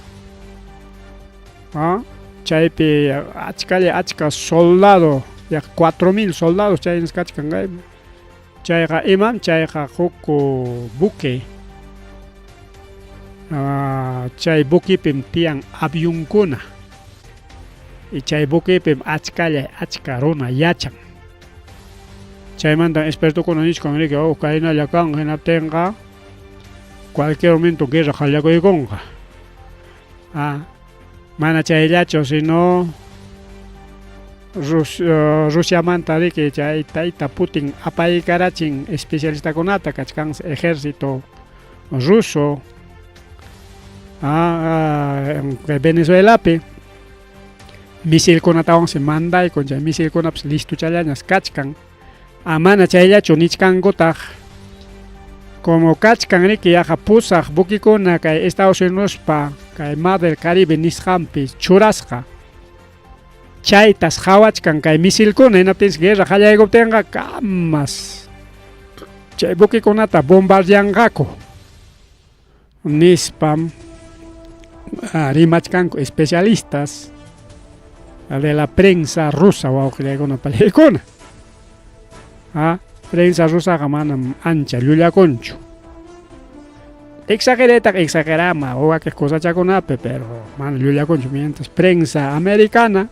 Ah, chaypi achkalla achka soldado, yaqa 4000 soldados chaynas kachkan kaypi. Chayqa imam? Chayqa huk buque. Ah, chay buquepim tiyan avionkuna. Y chay buquepim achkalla achka runa yachan. Chaymanta expertokuna nichkan riki, oh, kaynalla kan hinaptinqa cualquier momento guerra qallakuykunqa. Ah, mana chayllachu, sino Rus, uh, Rusiamanta riki chay tayta Putin apaykarachin especialistakunata kachkan ejército ruso ah, ah, Venezuelapi misilkunatawansi mandaykun chay misilkunapas listuchallañas kachkan Ah, mana chayllachu nichkankutaq como kachkan riki yaqa pusaq buquekuna kay Estados Unidospa kay Mar del Caribe nisqanpi churasqa chaytas qhawachkan kay misilkuna hinaptinsi guerra qallaykuptinqa kamas chay buquekunata bombardeanqaku nispam rimachkanku especialistas de la prensa rusa wawqillaykuna pallaykuna. Ah, prensa rusaqa manam ancha llullakunchu. Exageraytaqa exagerama wakiq cosachakunapi, pero mana llullakunchu. Mientras prensa americana,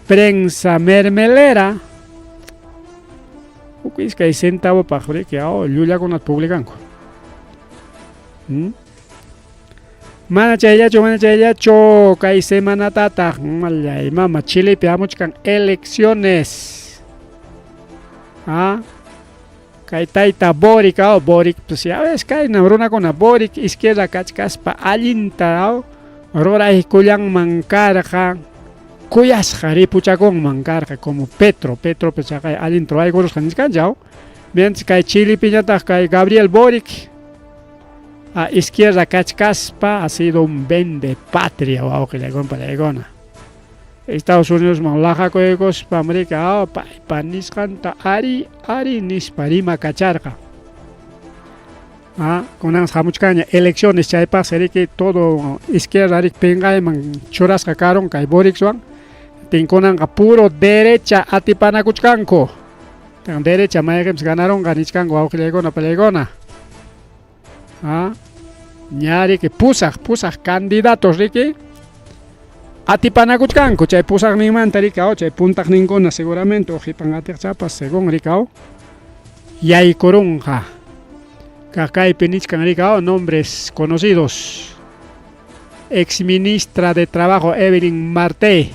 prensa mermelera, huk iskay centavopaq riki, oh, llullakunata publicanku. ¿Mm? Mana chayllachu, mana chayllachu, kay semanatataq mallay mama Chilepi hamuchkan elecciones. Ah, kay tayta Boric, oh, Boric, pues ya ves, kayna runakuna Boric izquierda kachkaspa allinta oh, ruraykullanman karqa, kuyasqa ripuchakunman karqa como Petro, Petro pues chaqay allinta ruraykurusqa nichkanchik, oh. Mientras kay Chilepiñataq kay Gabriel Boric a izquierda kachkaspa ha sido un vende patria wawqillaykuna pallaykuna. Estados Unidosman laqakuykuspam riki paypa nisqanta ari ari nispa rimakacharqa. Kunansi hamuchkanña elecciones chaypaqsi riki todo izquierda riki pinqayman churasqa karun kay Boricwan tinkunanqa puro derecha atipanakuchkanku. Derecha mayqinpas ganarunqa nichkanku wawqillaykuna pallaykuna. Ña riki pusaq candidatos riki atipanakuchkanku chay pusaqninmanta riki chay puntaqninkuna seguramente uqipan atiqchapas según riki yaykurunqa. Kaypi nichkan riki nombres conocidos. Exministra de Trabajo Evelyn Marté,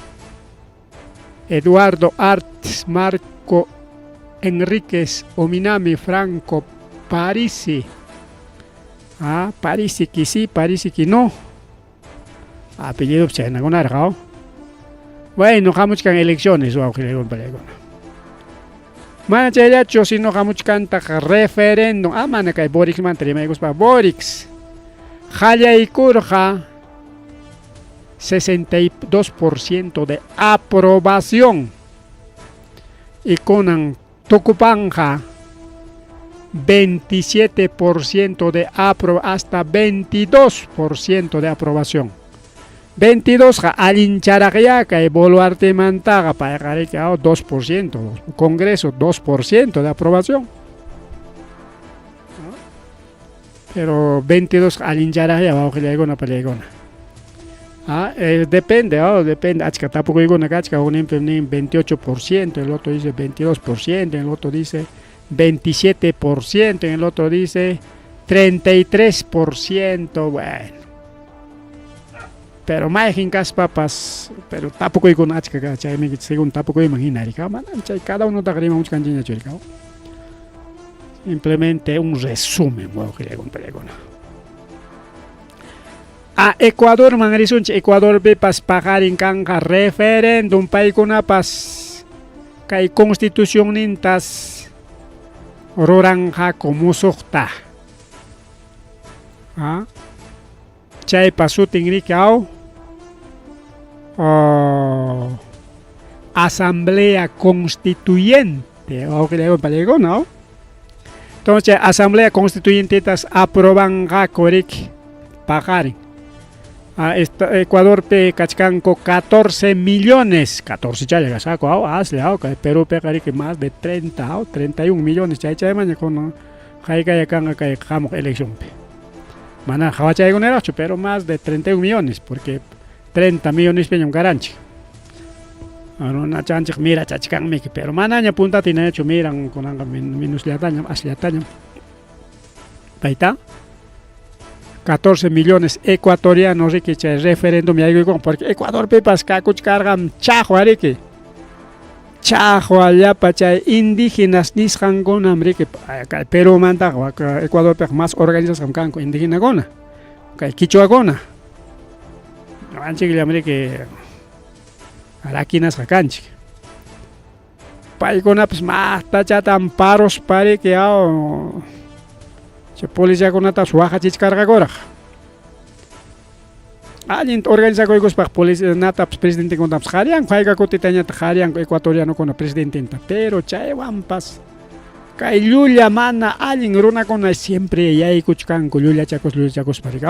Eduardo Arts, Marco Enríquez Ominami, Franco Parisi. Parisi que sí, Parisi que no. Apellido chaynakunarqa. Bueno, hamuchkan elecciones wawqillaykuna. Mana chayllachu sino hamuchkantaq referéndum. Mana kay Boricmanta rimaykuspa Boric qallaykurqa 62% de aprobación y kunan tukupanja 27% de apro hasta 22% de aprobación. 22 ja allincharaqya kay Boluartemantaqa payqa riki 2%, Congreso 2% de aprobación. Pero 22 allincharaqya wawqillaykuna pallaykuna. Depende, depende. Achka tapukuykuna kachka, hukninpi nin 28%, el otro dice 22%, el otro dice 27%, el otro dice 33%, bueno. Pero mayqin kaspapas, pero tapukuykuna achka chaymi según tapukuyman hina rika, manam chay cada unotaqa rimamuchkanchikñachu rika. Simplemente un resumen wawqillaykuna pallaykuna. Ecuadorman risunchik, Ecuadorpipas paqarin kanqa referéndum paykunapas kay constitucionnintas ruranqaku musuqta. Chaypa sutin riki Asamblea Constituyente, wawqillaykuna pallaykuna. Entonces Asamblea Constituyentetas aprobanqaku riki paqarin. Ecuadorpi kachkanku 14 millones, 14 challa kasqaku aslla kay Perúpiqa riki más de 30, 31 millones chay chaymanña kunan haykaya kanqa kay hamuq eleccionpi. Mana hawachaykunaraqchu, pero más de 31 millones, porque 30 millonespiñam karanchik. Runachanchik mirachachkanmiki, pero manaña puntata hinañachu miran kunanqa minusllatañam, asllatañam. Payta 14 millones ecuatorianos riki chay referéndum yaykuykunqa, porque Ecuadorpipas kakuchkarqam chaqwa riki. Chaqwa llapa chay indígenas nisqankunam riki kay Perúmantaqa Ecuadorpiqa más organizasqam kanku indígenakuna, kay quichuakuna. Ñuqanchikllam riki rakinasqa kanchik. Paykunapas maqtachatam paruspa riki chay policiakunatapas waqachichkarqakuraq. Allinta organizakuykuspaqa policinatapas presidentekunatapas qariyanku, hayka kutitañataq qariyanku ecuatorianokuna presidententa, pero chaywanpas kay llulla mana allin runakuna siempre yaykuchkanku llullachakuspa riki.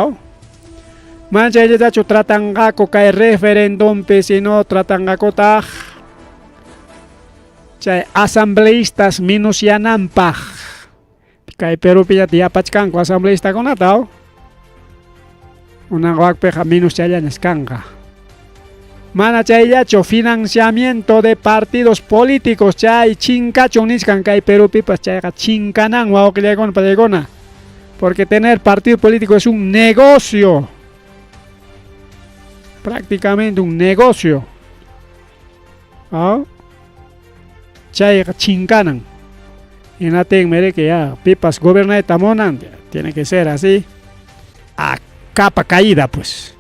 Mana chayllatachu tratanqaku kay referendumpi, sino tratanqakutaq chay asambleístas minusyananpaq. Kay Perúpiñata yapachkanku asambleistakunata. Kunanqa wakpiqa minus chayllañas kanqa. Mana chayllachu financiamiento de partidos políticos chay chinkachun nichkan kay Perúpipas chayqa chinkanan wawqillaykuna pallaykuna. Porque tener partido político es un negocio. Prácticamente un negocio. Chayqa chinkanan. Hinatinmi riki ya pipas gobernayta munan, tiene que ser así. A capa caída pues.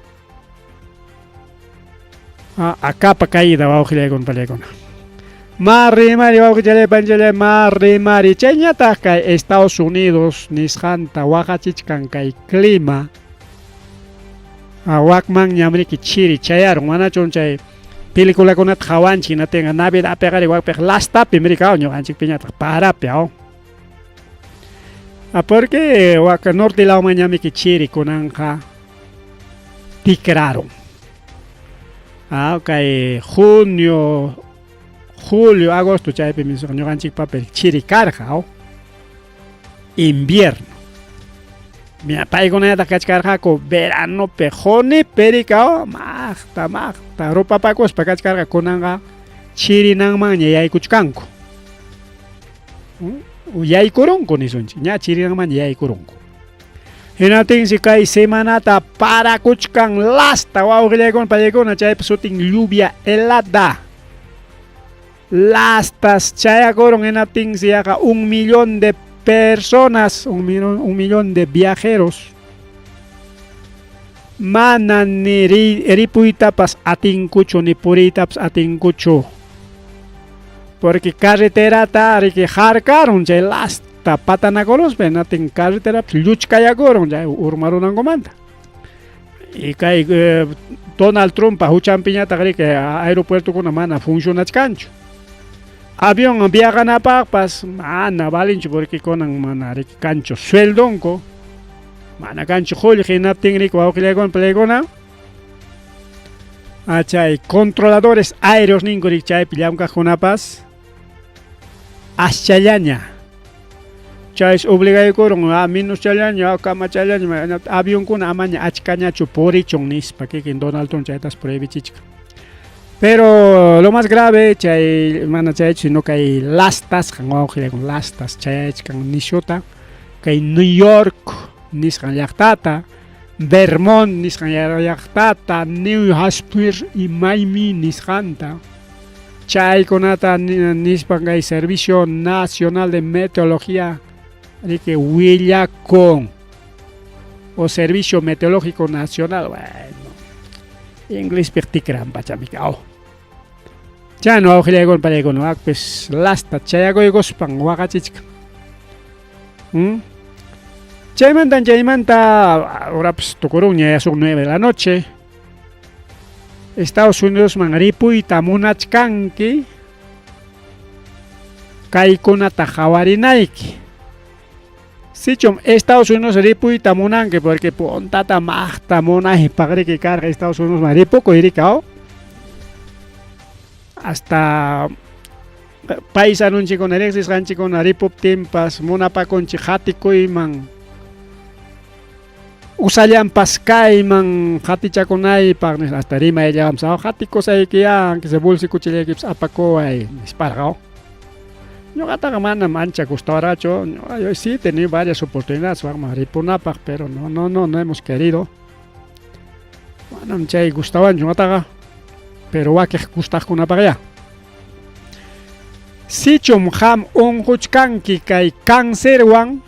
A capa caída wawqillaykuna pallaykuna. Marri mari wawqichalay panichalay marri mari chayñataq kay Estados Unidos nisqanta waqachichkan kay clima. Wakmanñam riki chiri chayarun, manachun chay Peliculakunata qhawanchik hinaptinqa Navidadpiqa wakpiqa lastapim riki ñuqanchikpiñataq parapi aw. Ah, porque wak norte lawmanñamiki chiri kunanqa tikrarun. Ah, kay junio, julio, agosto chaypim ñuqanchikpapi chiri karqa aw. Invierno. Mira, paykunallataq kachkarqaku veranopi qunipi riki aw, maqta maqta rupapakuspa kachkarqa kunanqa chirinanmanña yaykuchkanku. Yaykurunku nisunchik, ña chirinanmanña yaykurunku. Hinaptinsi kay semanata parakuchkan lasta wawqillaykuna pallaykuna chaypa sutin lluvia helada. Lastas chayakurun hinaptinsi yaqa 1 millón de personas, 1 millón de viajeros mana ni ripuytapas atinkuchu ni puriytapas atinkuchu. Porque carreterata riki harkarun chay lasta patanakuruspa hinaptin carreterapas lluchkayakurun chay urmarunankumanta. Y kay Donald Trumpa huchanpiñataq riki aeropuertokuna mana funcionachkanchu. Avión viajanapaqpas mana valinchu porque kunan mana riki kanchu sueldonku. Mana kanchu qullqi hinaptin riki wawqillaykuna palaykuna chay controladores aéreos ninku riki chaypi llamkaqkunapas aschallaña. Chaysi obligaykurun menoschallaña kamachallaña avionkuna amaña achkañachu purichun nispa kikin Donald Trump chaytas prohibichichkan. Pero lo más grave chay mana chaychu sino kay lastasqan wawqillaykuna lastas chayachkan nishuta kay New York nisqan llaqtata, Vermont nisqan llaqtata, New Hampshire y Miami nisqanta. Chaykunata nispan kay Servicio Nacional de Meteorología riki willakun o Servicio Meteorológico Nacional, bueno, inglespi tikran pachamiki aw. Chayna wawqillaykuna pallaykuna wakpis lasta chayakuykuspan waqachichkan. Chaymantan chaymanta horapas tukurunña ya son 9 de la noche. Estados Unidosman ripuyta munachkanki kaykunata qhawarinayki. Sichum Estados Unidos ripuyta munanki porque puntata maqta munaypaq riki karqa Estados Unidosman ripukuy riki aw. Hasta paisanunchikkuna riqsisqanchikkuna ripuptinpas munapakunchik qatikuyman usallanpas kayman qatichakunaypaq nispa hasta rimayllawanpas aw qatikusaykiya aunque sea bolsikuchallaykipas apakuway nisparqa aw. Ñuqataqa manam ancha gustawarqachu, yo sí he tenido varias oportunidades wakman ripunapaq pero no no no no hemos querido. Manam chay gustawanchu ñuqataqa, pero wakiq gustaqkunapaqya. Sichum qam unquchkanki kay cancerwan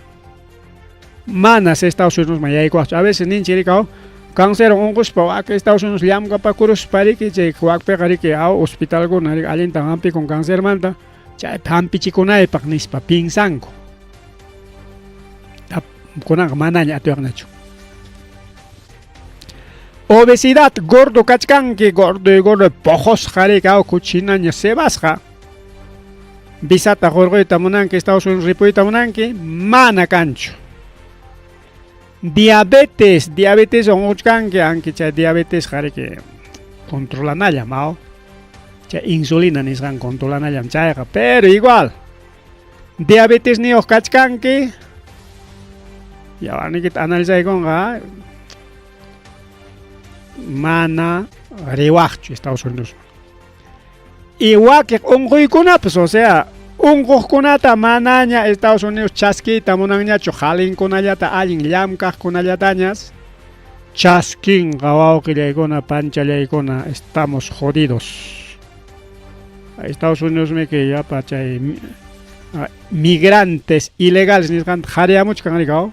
manas Estados Unidosman yaykuwaqchu. A veces ninchik riki aw cancerwan unquspa wak Estados Unidos llamkapakuruspa riki chay wakpiqa riki aw hospitalkuna riki allintan hampikun cancermanta chaypi hampichikunaypaq nispa piensanku. Kunanqa manaña atiwaqñachu. Obesidad, gordo kachkanki, gordo y gordo poqosqa riki aw kuchinaña cebasqa. Visata hurquyta munanki Estados Unidos ripuyta munanki mana kanchu. Diabetes, diabetes unquchkanki aunque chay diabetesqa riki controlanallam aw. Chay insulina nisqan controlanallam chayqa, pero igual diabetesniyuq kachkanki yawarniykita analizaykunqa mana riwaqchu Estados Unidosman. Y wakiq unquykunapas, o sea, unquqkunata manaña Estados Unidos chaskiyta munanñachu qalinkunallata allin llamkaqkunallatañas chaskinqa wawqillaykuna panchallaykuna estamos jodidos. Estados Unidosmi llapa chay migrantes ilegales nisqanta qhariyamuchkan riki aw.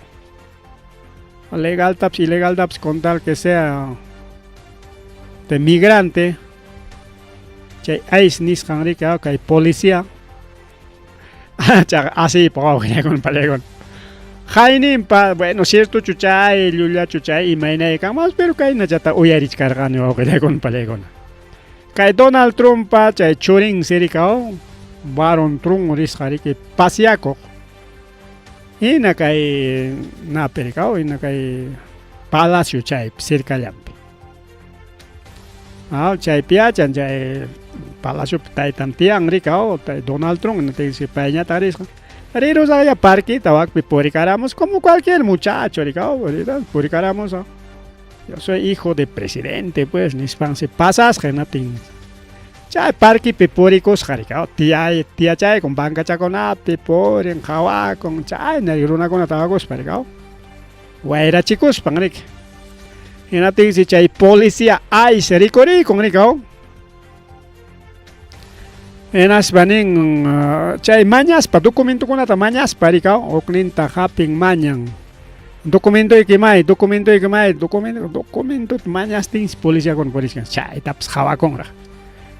Legaltapas ilegaltapas con tal que sea de migrante chay ICE nisqan riki kay policía chaqa asiypaq wawqillaykuna pallaykuna. Hayninpa, bueno, ciertochu chay, llullachu chay, imaynay kanman, pero kaynachata uyarichkarqani wawqillaykuna pallaykuna. Kay Donald Trumppa chay churinsi rikaw Baron Trump risqa riki pasiakuq. Hina kay napi rikaw, hina kay palacio chaypi cercallanpi. Ah, chaypi yachan chay palaciopi taytan tiyan rikaw, Donald Trump hinaptinsi payñataq risqa. Rirusaqlla parquita wakpi purikaramos como cualquier muchacho rikaw, purikaramos. Yo soy hijo de presidente, pues, nispansi pasasqa hinaptin chay parquipi purikusqa rikaw, tiya tiyachaykun bancachakunapi purin, qhawakun, chayna runakunata hakuspa rikaw, wayrachikuspan riki. Hinaptinsi chay policía ICE rikurikun rikaw. Hinaspa nin chay mañaspa documentokunata mañaspa rikaw, hukninta hapin mañan. Documentoyki may, documentoyki may, documento, documentota mañastinsi policiakuna purichkan, chaytapas qhawakunraq.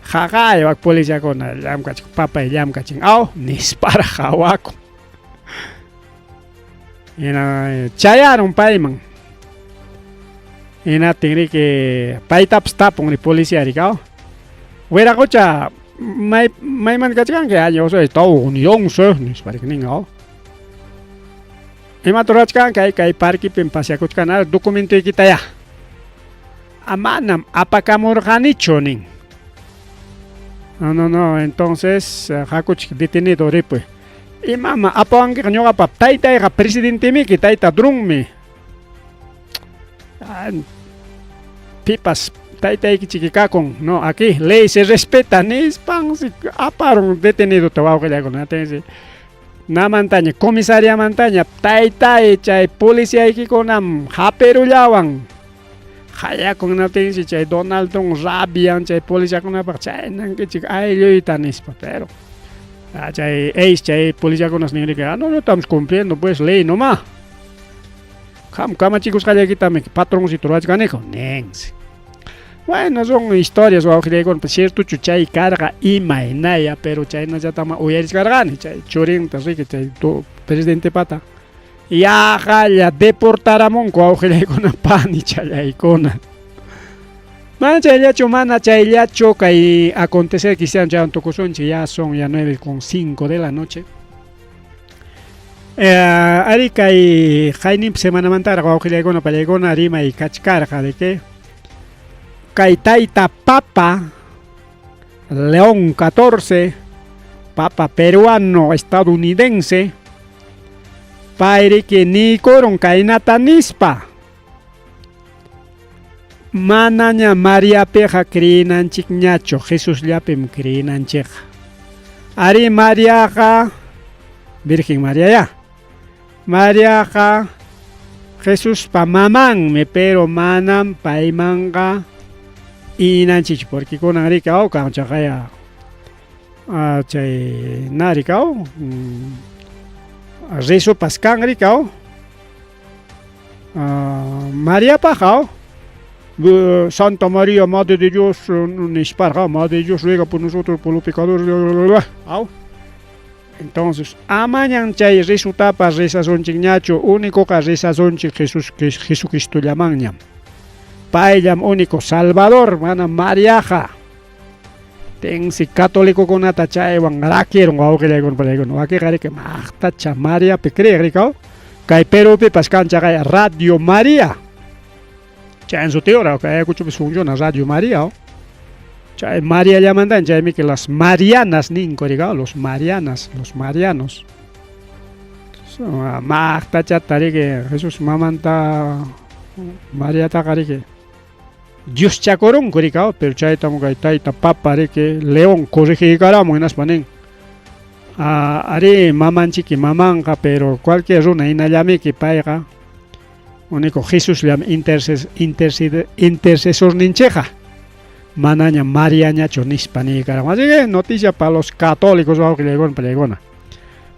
Haqay wak policiakuna llamk'achik, papay llamk'achin, aw nisparaq qhawakun. Hina chayarun payman. Hinaptin riki paytapas tapun ri policía riki aw. Wiraqocha may maymanta kachkanki? Ah, yo soy estadounidense nispa riki nin aw. Imata rurachkanki? Ay kay parquepim paseakuchkani, a ver documentoykitayá. Ah, manam apakamurqanichu nin. No, no, no, entonces hakuchik detenido ripuy. Imama apawankiqa ñuqapa taytayqa presidentemiki, tayta Drummi. Pipas taytaykichiki kakun, no, aquí ley se respeta nispansi aparun detenidota wawqillakuna. Tinsi namantaña comisariamantaña taytay chay policiaykikunam hapirullawan. Qayakun hinaptinsi chay Donald Trump rabian chay policiakunapaq chaynankichik aylluyta nispa, pero chay eis chay policiakunas ninriki, ah, no, no estamos cumpliendo pues ley nomás. Qam kamachikusqallaykitami patroncito ruwachkaniku ninsi. Bueno, son historias wawqillaykuna, ciertochu chay karqa imaynaya, pero chaynallatam uyarichkarqani chay churinta riki chay presidentepata. Yaqalla deportaramunku wawqillaykuna panichallaykuna. Mana chayllachu, mana chayllachu kay acontecer cristiano chaywan tukusunchik, ya son ya 9:05 de la noche. Ari kay qayninpi semanamantaraq wawqillaykuna pallaykuna rimay kachkarqa de que kay tayta Papa León XIV, Papa peruano estadounidense, payriki niykurun kaynata nispa: manaña Mariapiqa creenanchikñachu, Jesusllapim creenanchikqa. Ari Mariaqa, Virgen María ya, Mariaqa Jesuspa mamanmi, pero manam paymanqa iñinanchikchu, porque kunan riki aw kanchaqaya chay narika aw rezopas kan riki aw Mariapaq aw Santa María, Madre de Dios nisparqa, Madre de Dios ruega por nosotros por los pecadores, aw. Entonces, amañan chay rezotapas rezasunchikñachu, únicoqa rezasunchik Jesus Jesucristollamanñam. Payllam único Salvador, mana Mariaqa. Tensi católicokunata chaywan rakirun wawqillaykuna pallaykuna. Wakinqa riki maqtacha Mariapi creeq rikaw. Kay Perupipas kanchaqay Radio María. Chay sutiyuq kay Ayacuchopi funciona Radio María. Chay Mariallamantan chaymiki las Marianas ninku rikaw, los Marianas, los Marianos. Maqtachata riki Jesus mamanta Mariataqa riki Dioschakurunku rikaw, pero chaytam kay tayta Papa riki León corregikaramun hinaspa nin ari mamanchiki mamanqa, pero cualquier runa hinallamiki payqa único Jesusllam intercesorninchikqa, manaña Mariañachu nispa niykaramun. Así que noticia para los católicos wawqillaykuna pallaykuna.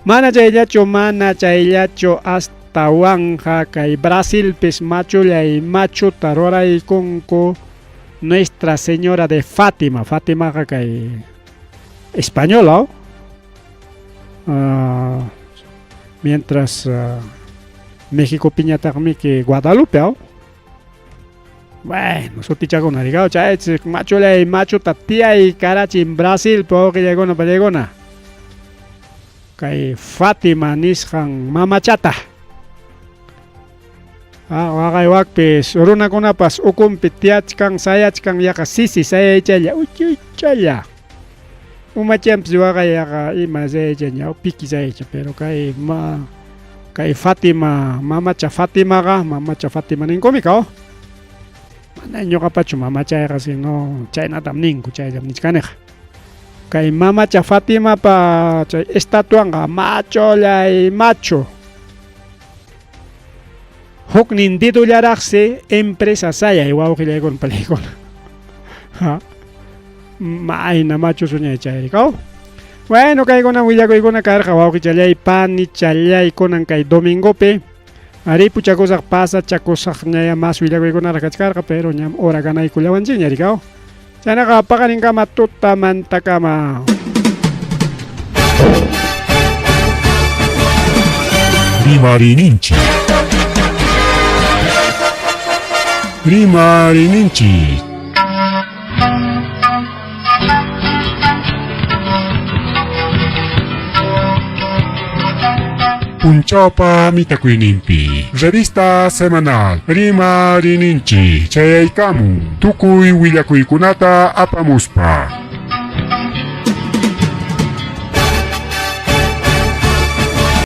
Mana chayllachu, mana chayllachu, astawanqa kay Brasilpis machullay machuta ruraykunku Nuestra Señora de Fátima. Fátimaqa kay española, mientras México piñataqmiki Guadalupe. Bueno, sutichakuna rikaw chaychik machullay machuta tiyay karachin Brasilpi wawqillaykuna pallaykuna. Kay Fátima nisqan mamachata. Ah, waqay wakpis runakunapas ukunpi tiyachkan sayachkan yaqa sisi sayaychalla uchuychalla. Umachanpis waqay yaqa ima sayaychaña piki sayaycha pero kay ma kay Fátima mamacha Fátimaqa mamacha Fátima ninkumi kaw. Mana ñuqapachu mamachayqa sino chaynatam ninku chayllam nichkaniqa. Kay mamacha Fatimapa chay estatuanqa machullay machu. Huknin didullaraqsi empresa sayay wawqillaykuna palaykuna. Ha. Mayna machu suñay chayri kaw. Bueno, kaykuna willakuykuna karqa wawqichallay panichallay kunan kay domingopi. Ripuchakusaq pasachakusaqñaya mas willakuykunaraq kachkarqa, pero ñam hora ganaykullawanchikña rikaw. Chaynaqa paqarinkama tutamantakama. Rimarininchik. Rimarininchik. Punchawpa mitakuyninpi. Revista semanal Rimarininchik chayaykamun tukuy willakuykunata apamuspa.